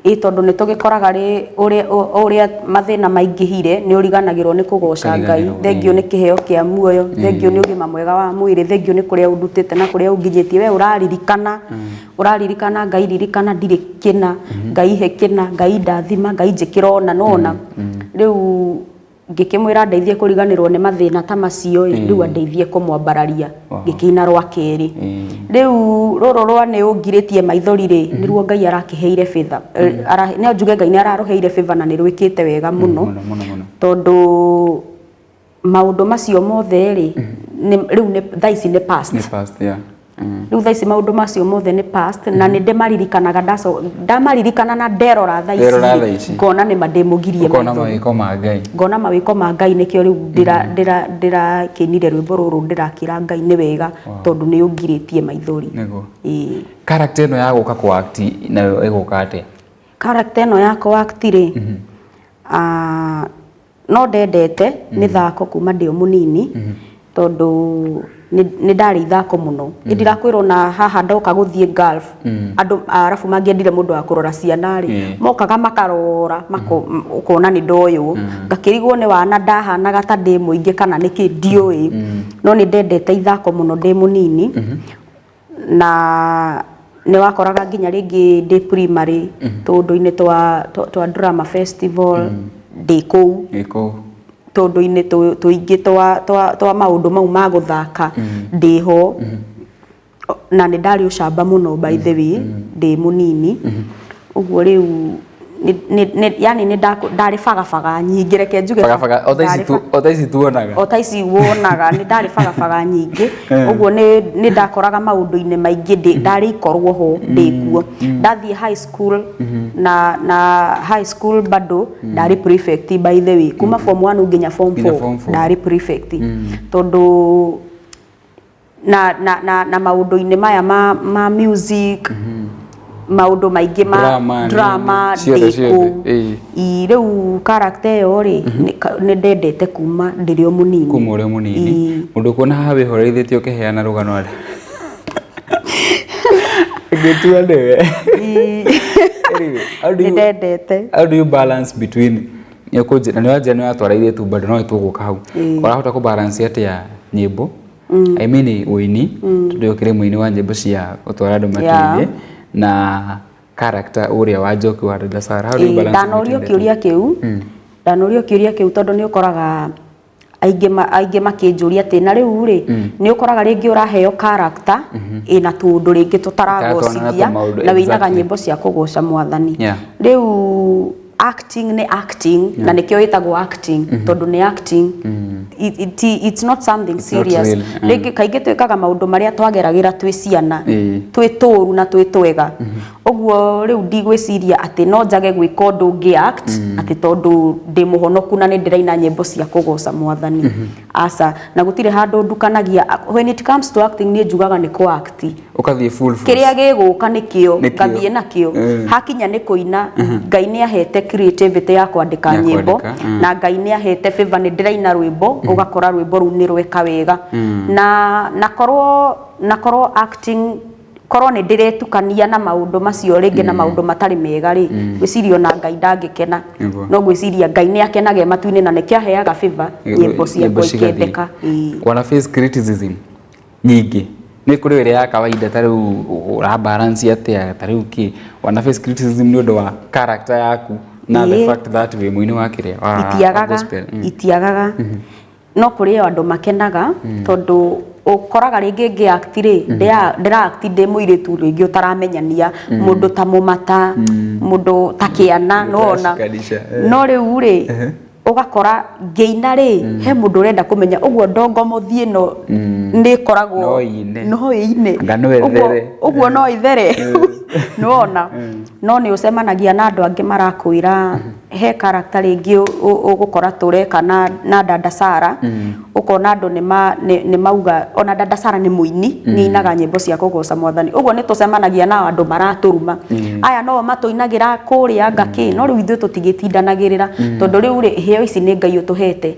Ĩ tondũ nĩ tũgĩkoraga rĩ ũrĩa mathĩna maingĩhire, nĩ ũriganagĩrwo nĩ kũgoca Ngai. Ũkariganĩrwo, Thengio nĩ kĩheo kĩa muoyo, thengio nĩ ũgima mwega wa mwĩrĩ, thengio nĩ kũrĩa ũndutĩte na kũrĩa ũnginyĩtie. We ũraririkana, ũraririkana Ngai, ririkana ndirĩ kĩna, Ngai he kĩna, Ngai ndathima, Ngai njĩkĩra ũna na ũna. Rĩu ngĩkĩmwĩra ndeithie kũriganĩrwo nĩ mathĩna ta macio ĩ, rĩu andeithie kũmwambararia. Ngĩkĩina rwa kerĩ. Rĩu rũrũ rwa nĩ ũngirĩtie maithori rĩ, nĩruo Ngai arakĩheire favor. No njuge Ngai nĩ ararũheire favor na nĩ rwĩkĩte wega mũno. Mũno mũno mũno. Tondũ maũndũ macio mothe rĩ, rĩu nĩ thaa ici nĩ past. Nĩ past, yeah. Rĩu thaa ici maũndũ macio mothe nĩ past na nĩ ndĩmaririkanaga, ndamaririkana na nderora thaa ici Nderora rĩ, thaa ici. ngona nĩ ma ndĩmũgirie Ũkona maithori. mawĩko ma Ngai. Ngona mawĩko ma Ngai, nĩkĩo rĩu ndĩrakĩinire rwĩmbo rũrũ ndĩrakĩra Ngai nĩ wega tondũ nĩ ũngirĩtie maithori. Nĩguo. Ĩĩ. Character ĩno ya gũka kwa act nayo ĩgũka atĩa? Character ĩno ya kũ act rĩ, no ndendete mĩthako kuma ndĩ o mũnini, tondũ nĩ ndarĩ ithako mũno. Ĩ ndirakwĩra ona haha ndoka gũthiĩ Gulf, andũ arabu mangĩendire mũndũ wa kũrora ciana rĩ, mokaga makarora ũkona nĩ ndoywo, ngakĩrigwo nĩ wana ndahanaga ta ndĩ mũingĩ kana nĩkĩ ndiũĩ, no nĩ ndendete ithako mũno ndĩ mũnini. Na nĩ wakoraga nginya rĩngĩ ndĩ primary tũũndũ-inĩ twa drama festival ndĩ kũu, Ĩ kũu. Tũũndũ-inĩ tũingĩ twa maũndũ mau ma gũthaka ndĩho, na nĩ ndarĩ ũcamba mũno, by the way, ndĩ mũnini ũguo. Rĩu yani nĩ ndarĩ bagabaga nyingĩ, reke njuge. Bagabaga o ta ici o ta ici tuonaga. O ta ici wonaga, nĩ ndarĩ bagabaga nyingĩ ũguo. Nĩ ndakoraga maũndũ-inĩ maingĩ ndarĩ ikorwo ho ndĩ kuo. Ndathiĩ high school, na high school bado ndarĩ prefect, by the way, kuma form 1 nginya form Nginya 4. Form 4. Ndarĩ prefect tondũ na maũndũ-inĩ maya ma music, maũndũ maingĩ ma Drama, drama nini, ciothe ndĩ ciothe, kũu. Ĩĩ. Ĩ, rĩu character ĩyo rĩ, nĩ ndendete kuma ndĩrĩ o mũnini. Kuma ũrĩ o mũnini. Ĩ. Mũndũ ũkuona haha wĩhoreithĩtie ũkĩheana rũgano arĩ ngĩtua nĩwe. Anyway, how do Nĩ you ndendete. How do you balance between, nĩ wanjĩra nĩ watwara airĩtu, bado no tũgũka hau, ũrahota kũ balance atĩa nyĩmbo, I mean ũini, tondũ ũkĩrĩ mũini wa nyĩmbo cia gũtwara andũ matu-inĩ, na character ũrĩa wa Njoki wa Dada Sarah? How do you balance Ndanorio between the two? kĩũria kĩu, ndanorio kĩũria kĩu, tondũ nĩ ũkoraga aingĩ makĩnjũria atĩ na rĩu rĩ, nĩ ũkoraga rĩngĩ ũraheo character ĩna tũũndũ rĩngĩ tũtaragocithia tũmaũndũ, na wĩinaga nyĩmbo cia kũgoca mwathani. Rĩu acting nĩ acting, na nĩkĩo ĩtagwo acting, tondũ nĩ acting. It's not something Not serious. real. Rĩngĩ kaingĩ twĩkaga maũndũ marĩa twageragĩra twĩ ciana, twĩ tũru na twĩ twega ũguo. Rĩu ndigwĩciria atĩ no njage gwĩka ũndũ ngĩ act atĩ tondũ ndĩ mũhonoku na nĩ ndĩraina nyĩmbo cia kũgoca mwathani. Aca, na gũtirĩ handũ ndukanagia. When it comes to acting, niĩ njugaga nĩ kũ act. Ũkathiĩ full force. Kĩrĩa gĩgũka nĩkĩo. Nĩkĩo. Ngathiĩ nakĩo. Hakinya nĩ kũina, Ngai nĩ ahete creativity ya kwandĩka Ya nyĩmbo, kwandĩka. na Ngai nĩ ahete favor, nĩ ndĩraina rwĩmbo ũgakora rwĩmbo rũu nĩ rweka wega. Na korwo acting, korwo nĩ ndĩretukania na maũndũ macio rĩngĩ na maũndũ matarĩ mega rĩ, ngwĩciria ona Ngai ndangĩkena. No ngwĩciria Ngai nĩ akenaga e matu-inĩ, na nĩkĩo aheaga favor nyĩmbo ciakwa cigathiĩ. ikĩendeka. Ĩĩ. Wana face criticism nyingĩ, nĩ kũrĩ ĩrĩa ya kawaida, ta rĩu ũra balance atĩa, ta rĩu kĩ wana face criticism nĩ ũndũ wa character yaku na the fact that wĩ mũini wa kĩrĩa wa Itiagaga. gospel? Itiagaga, no kũrĩ o andũ makenaga, tondũ ũkoraga rĩngĩ ngĩ act rĩ, ndĩra act ndĩ mũirĩtu rĩngĩ ũtaramenyania, mũndũ ta mũmata, mũndũ ta kĩana nona. Ũtaracikanisha, eh. No rĩu rĩ, ũgakora ngĩina rĩ, he mũndũ ũrenda kũmenya ũguo ndongo mũthiĩ ĩno nĩ ĩkoragwo No ĩine. No ĩine. Anga no ĩthere. Ũguo no ĩthere. Nĩwona, no nĩ ũcemanagia na andũ angĩ marakwĩra he character rĩngĩ ũgũkora tũreka na Dada Sara, ũkona andũ nĩ mauga ona Dada Sara nĩ mũini, nĩ ainaga nyĩmbo cia kũgoca Mwathani. Ũguo nĩ tũcemanagia na andũ maratũruma, aya no matũinagĩra kũrĩa ngakĩ, no rĩu ithuĩ tũtigĩtindanagĩrĩra, tondũ rĩu rĩ, iheo ici nĩ Ngai ũtũhete.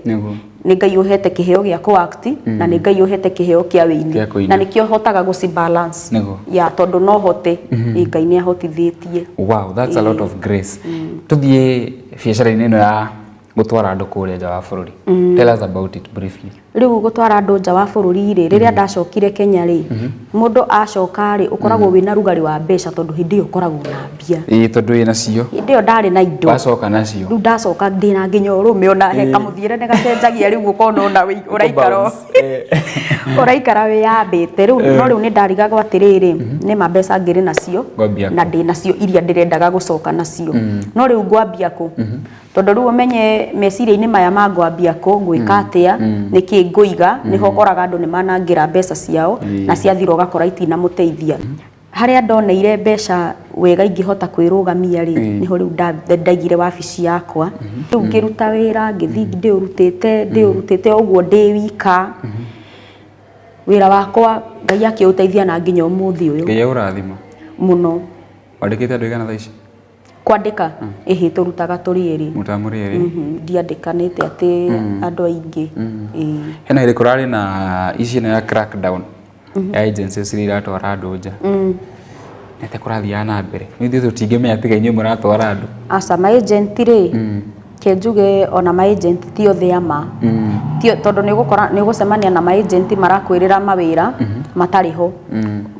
Nĩ Ngai ũhete kĩheo gĩa kũ-act, na nĩ Ngai ũhete kĩheo kĩa wĩini, Kĩa kũina. Na nĩkĩo hotaga gũci balance. Ya tondũ no hote, ĩ Ngai nĩ ahotithĩtie. Wow, that's a lot of grace. Tuthiĩ biacara-inĩ ĩno ya gũtwara andũ kũrĩa nja wa bũrũri. Tell us about it briefly. Rĩu gũtwara andũ nja wa bũrũri rĩ, rĩrĩa ndacokire Kenya rĩ, mũndũ acoka rĩ, ũkoragwo wĩna rugarĩ wa mbeca, tondũ hĩndĩ ĩyo ũkoragwo na mbia. Ĩĩ, tondũ wĩ nacio. Hĩndĩ ĩyo ndarĩ na indo. Wacoka nacio. Rĩu ndacoka ndĩna nginya ũrũme, ona he kamũthiĩre nĩ gacenjagia, rĩu ũkona ona ũraikara ũraikara wĩyambĩte rĩu. No rĩu nĩ ndarigagwo atĩrĩrĩ, nĩ ma mbeca ngĩrĩ nacio Ngwambia na kũ? Ndĩ nacio iria ndĩrendaga gũcoka nacio, no rĩu ngwambia kũ? Tondũ rĩu ũmenye meciria-inĩ maya ma ngwambia kũ, ngwĩka atĩa, nĩkĩ ngũiga, nĩho ũkoraga andũ nĩ manangĩra mbeca ciao, na ciathira ũgakora itinamũteithia. Harĩa ndoneire mbeca wega ingĩhota kwĩrũgamia rĩ, nĩho rĩu ndaigire wabici yakwa. Rĩu ngĩruta wĩra, ngĩthiĩ ndĩũrutĩte ndĩũrutĩte ũguo ndĩ wika wĩra wakwa, Ngai akĩũteithia na nginya ũmũthĩ ũyũ. Ngai agũrathima. Mũno. Wandĩkĩte andũ aigana thaa ici? Kwandĩka? Ĩhĩ, tũrutaga tũrĩ erĩ. Mũrutaga mũrĩ erĩ? Ndiandĩkanĩte atĩ andũ aingĩ. Ĩĩ. Hena ĩrĩ kũrarĩ na issue ĩno ya crackdown ya agencies iria iratwara andũ nja. Nĩ atĩa kũrathiaga na mbere? Nĩ ithuĩ tũtingĩmenya tiga inyuĩ mũratwara andũ. Aca, ma agent rĩ, ke njuge ona ma agent ti othe ama. Ti tondũ nĩ ũgũkora nĩ ũgũcemania na ma agent marakwĩrĩra mawĩra matarĩ ho.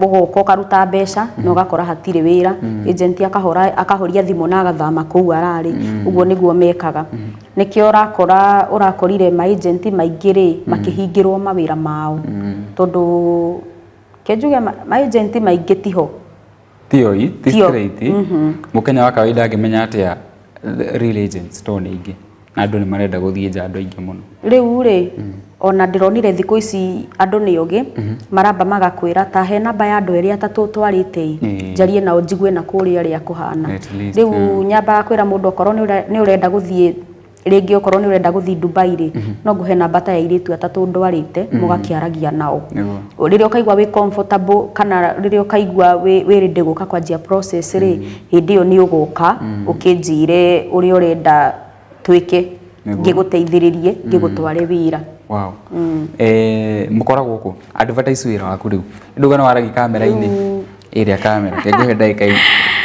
Ũgoka ũkaruta mbeca na ũgakora hatirĩ wĩra. Agent akahora akahoria thimũ na agathama kũu ararĩ. Ũguo nĩguo mekaga. Nĩkĩo ũrakora ũrakorire ma agent maingĩ rĩ makĩhingĩrwo mawĩra mao. Tondũ ke njuge ma agent maingĩ tiho. Tio i, ti Tio. straight. Mũkenya wa kawaida angĩmenya atĩa the real agents, tondũ nĩ aingĩ na andũ nĩ marenda gũthiĩ nja, andũ aingĩ mũno? Rĩu rĩ, ona ndĩronire thikũ ici andũ nĩ ogĩ, maramba magakwĩra ta he namba ya andũ erĩ atatũ twarĩte ĩ, njarie nao njigue na kũrĩa ũrĩa kũhana. At least, Rĩu nyambaga kwĩra mũndũ okorwo nĩ ũrenda gũthiĩ rĩngĩ, okorwo nĩ ũrenda gũthiĩ Dubai rĩ, no ngũhe namba ta ya airĩtu atatũ ndwarĩte, mũgakĩaragia nao. Rĩrĩa ũkaigua wĩ comfortable kana rĩrĩa ũkaigua wĩ ready gũka kwanjia process rĩ, hĩndĩ ĩyo nĩ ũgũka ũkĩnjĩre ũrĩa ũrenda twĩke, ngĩgũteithĩrĩrie ngĩgũtware wĩra. Wow. Mũkoragwo kũ? Advertise wĩra waku rĩu. Nduga nĩ waragia kamera-inĩ. Ĩrĩa kamera. Ke ngũhe ndagĩka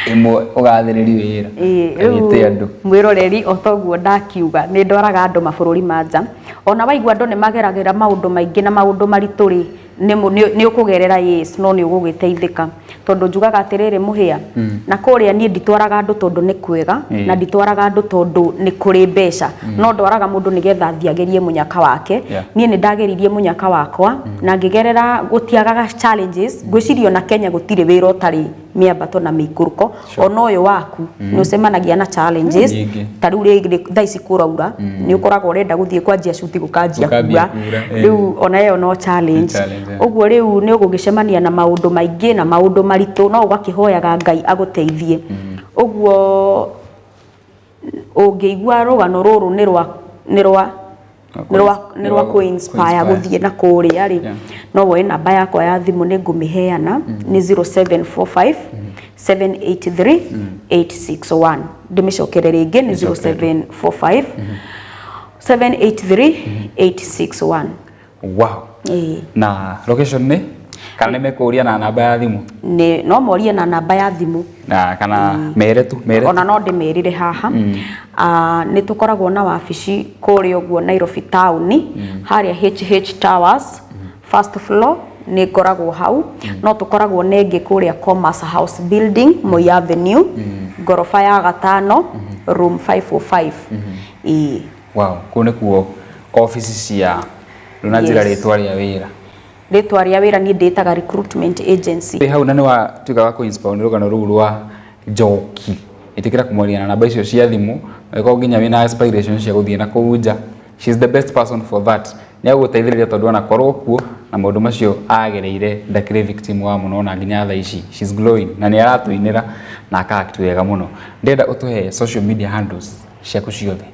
1 ũgathĩrĩrie wĩra. Rĩu Wĩte andũ. Mwĩroreri, o toguo ndakiuga, nĩ ndwaraga andũ mabũrũri ma nja. Ona waigua andũ nĩ mageragĩra maũndũ maingĩ na maũndũ maritũ rĩ, nĩ ũkũgerera, yes, no nĩ ũgũgĩteithĩka, tondũ njugaga atĩrĩrĩ, mũhĩa na kũrĩa niĩ nditwaraga andũ tondũ nĩ kwega, na nditwaraga andũ tondũ nĩ kũrĩ mbeca, no ndwaraga mũndũ nĩgetha athiĩ agerie mũnyaka wake. Niĩ nĩ ndageririe mũnyaka wakwa na ngĩgerera, gũtiagaga challenges. Ngwĩciria ona Kenya gũtirĩ wĩra ũtarĩ mĩambato na mĩikũrũko. Ona ũyũ waku nĩ ũcemanagia na challenges. Nyingĩ. Ta rĩu rĩngĩ thaa ici kũraura, nĩ ũkoragwo ũrenda gũthiĩ kwanjia cuti, gũkanjia Gũkambia kura. kura, eh. Rĩu ona ĩyo no challenge. Challenge, yeah. Ũguo rĩu nĩ ũgũgĩcemania na maũndũ maingĩ na maũndũ maritũ, no ũgakĩhoyaga Ngai agũteithie. Ũguo ũngĩigua rũgano rũrũ nĩ rwa kũ-inspire gũthiĩ na kũrĩa rĩ, no woe namba yakwa ya thimũ, nĩ ngũmĩheana, nĩ 0745 783 861. Ndĩmĩcokere rĩngĩ, nĩ 0745 783 861. Wow. Na location nĩ kana nĩ mekũria na namba ya thimũ? Nĩ no morie na namba ya thimũ. Na kana mere tu mere tu. Ona no ndĩmerĩre haha. Ah, nĩ tũkoragwo na wabici kũrĩa ũguo Nairobi town, harĩa HH Towers, first floor, nĩ ngoragwo hau. No tũkoragwo na ĩngĩ kũrĩa Commerce House Building, Moi Avenue, ngoroba ya gatano, room 505. Ĩĩ. Wow, kũu nĩkuo office cia ndũnanjĩra. Yes. Rĩtwa rĩa wĩra? Rĩtwa rĩa wĩra niĩ ndĩtaga recruitment agency. Wĩ hau na nĩ watuĩka wa kũ-inspire nĩ rũgano rũu rwa Njoki, ĩtĩkĩra kũmwaria na namba icio cia thimũ, angĩkorwo nginya wĩna aspiration cia gũthiĩ na kũu nja, she's the best person for that. Nĩ agũgũteithĩrĩria tondũ anakorwo kuo na maũndũ macio agereire, ndakĩrĩ victim wa mũno ona nginya thaa ici she's glowing na nĩ aratũinĩra na aka act wega mũno. Ndĩrenda ũtũhe social media handles ciaku ciothe.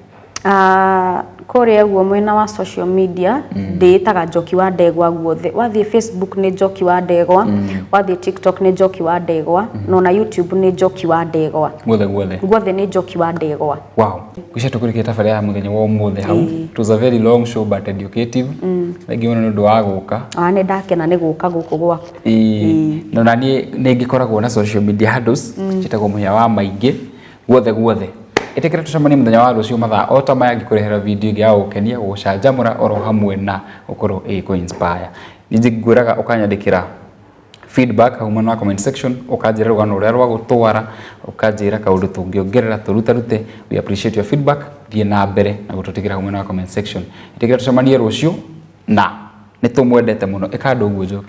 Ah, kũrĩa ũguo mwena wa social media ndĩĩtaga Njoki wa Ndegwa guothe. Wathiĩ Facebook nĩ Njoki wa Ndegwa, wathiĩ TikTok nĩ Njoki wa Ndegwa, na ona YouTube nĩ Njoki wa Ndegwa. Guothe guothe. Guothe nĩ Njoki wa Ndegwa. Wow. Ngwĩciria tũkũrĩkia tabarĩra ya mũthenya wa ũmũthĩ hau. It was a very long show but educative. Thengiũ mũno nĩ ũndũ wa gũka. Ah, nĩ ndakena nĩ gũka gũkũ gwaku. Ĩĩ. Na ona niĩ nĩ ngĩkoragwo na social media handles njĩtagwo Mũhĩa wa Maingĩ guothe guothe. Ĩtĩkĩra tũcemanie mũthenya wa rũciũ mathaa o ta maya ngĩkũrehera video ĩngĩ ya gũgũkenia, gũgũcanjamũra oro hamwe na gũkorwo ĩgĩkũ inspire. Ningĩ ngwĩraga ũkanyandĩkĩra feedback hau mwena wa comment section, ũkanjĩra rũgano rũrĩa rwagũtwara, ũkanjĩra kaũndũ tũngĩongerera tũrutarute. We appreciate your feedback. Thiĩ na mbere na gũtũtigĩra hau mwena wa comment section. Ĩtĩkĩra tũcemanie rũciũ na nĩ tũmwendete mũno. Ĩka ũndũ ũguo Njoki.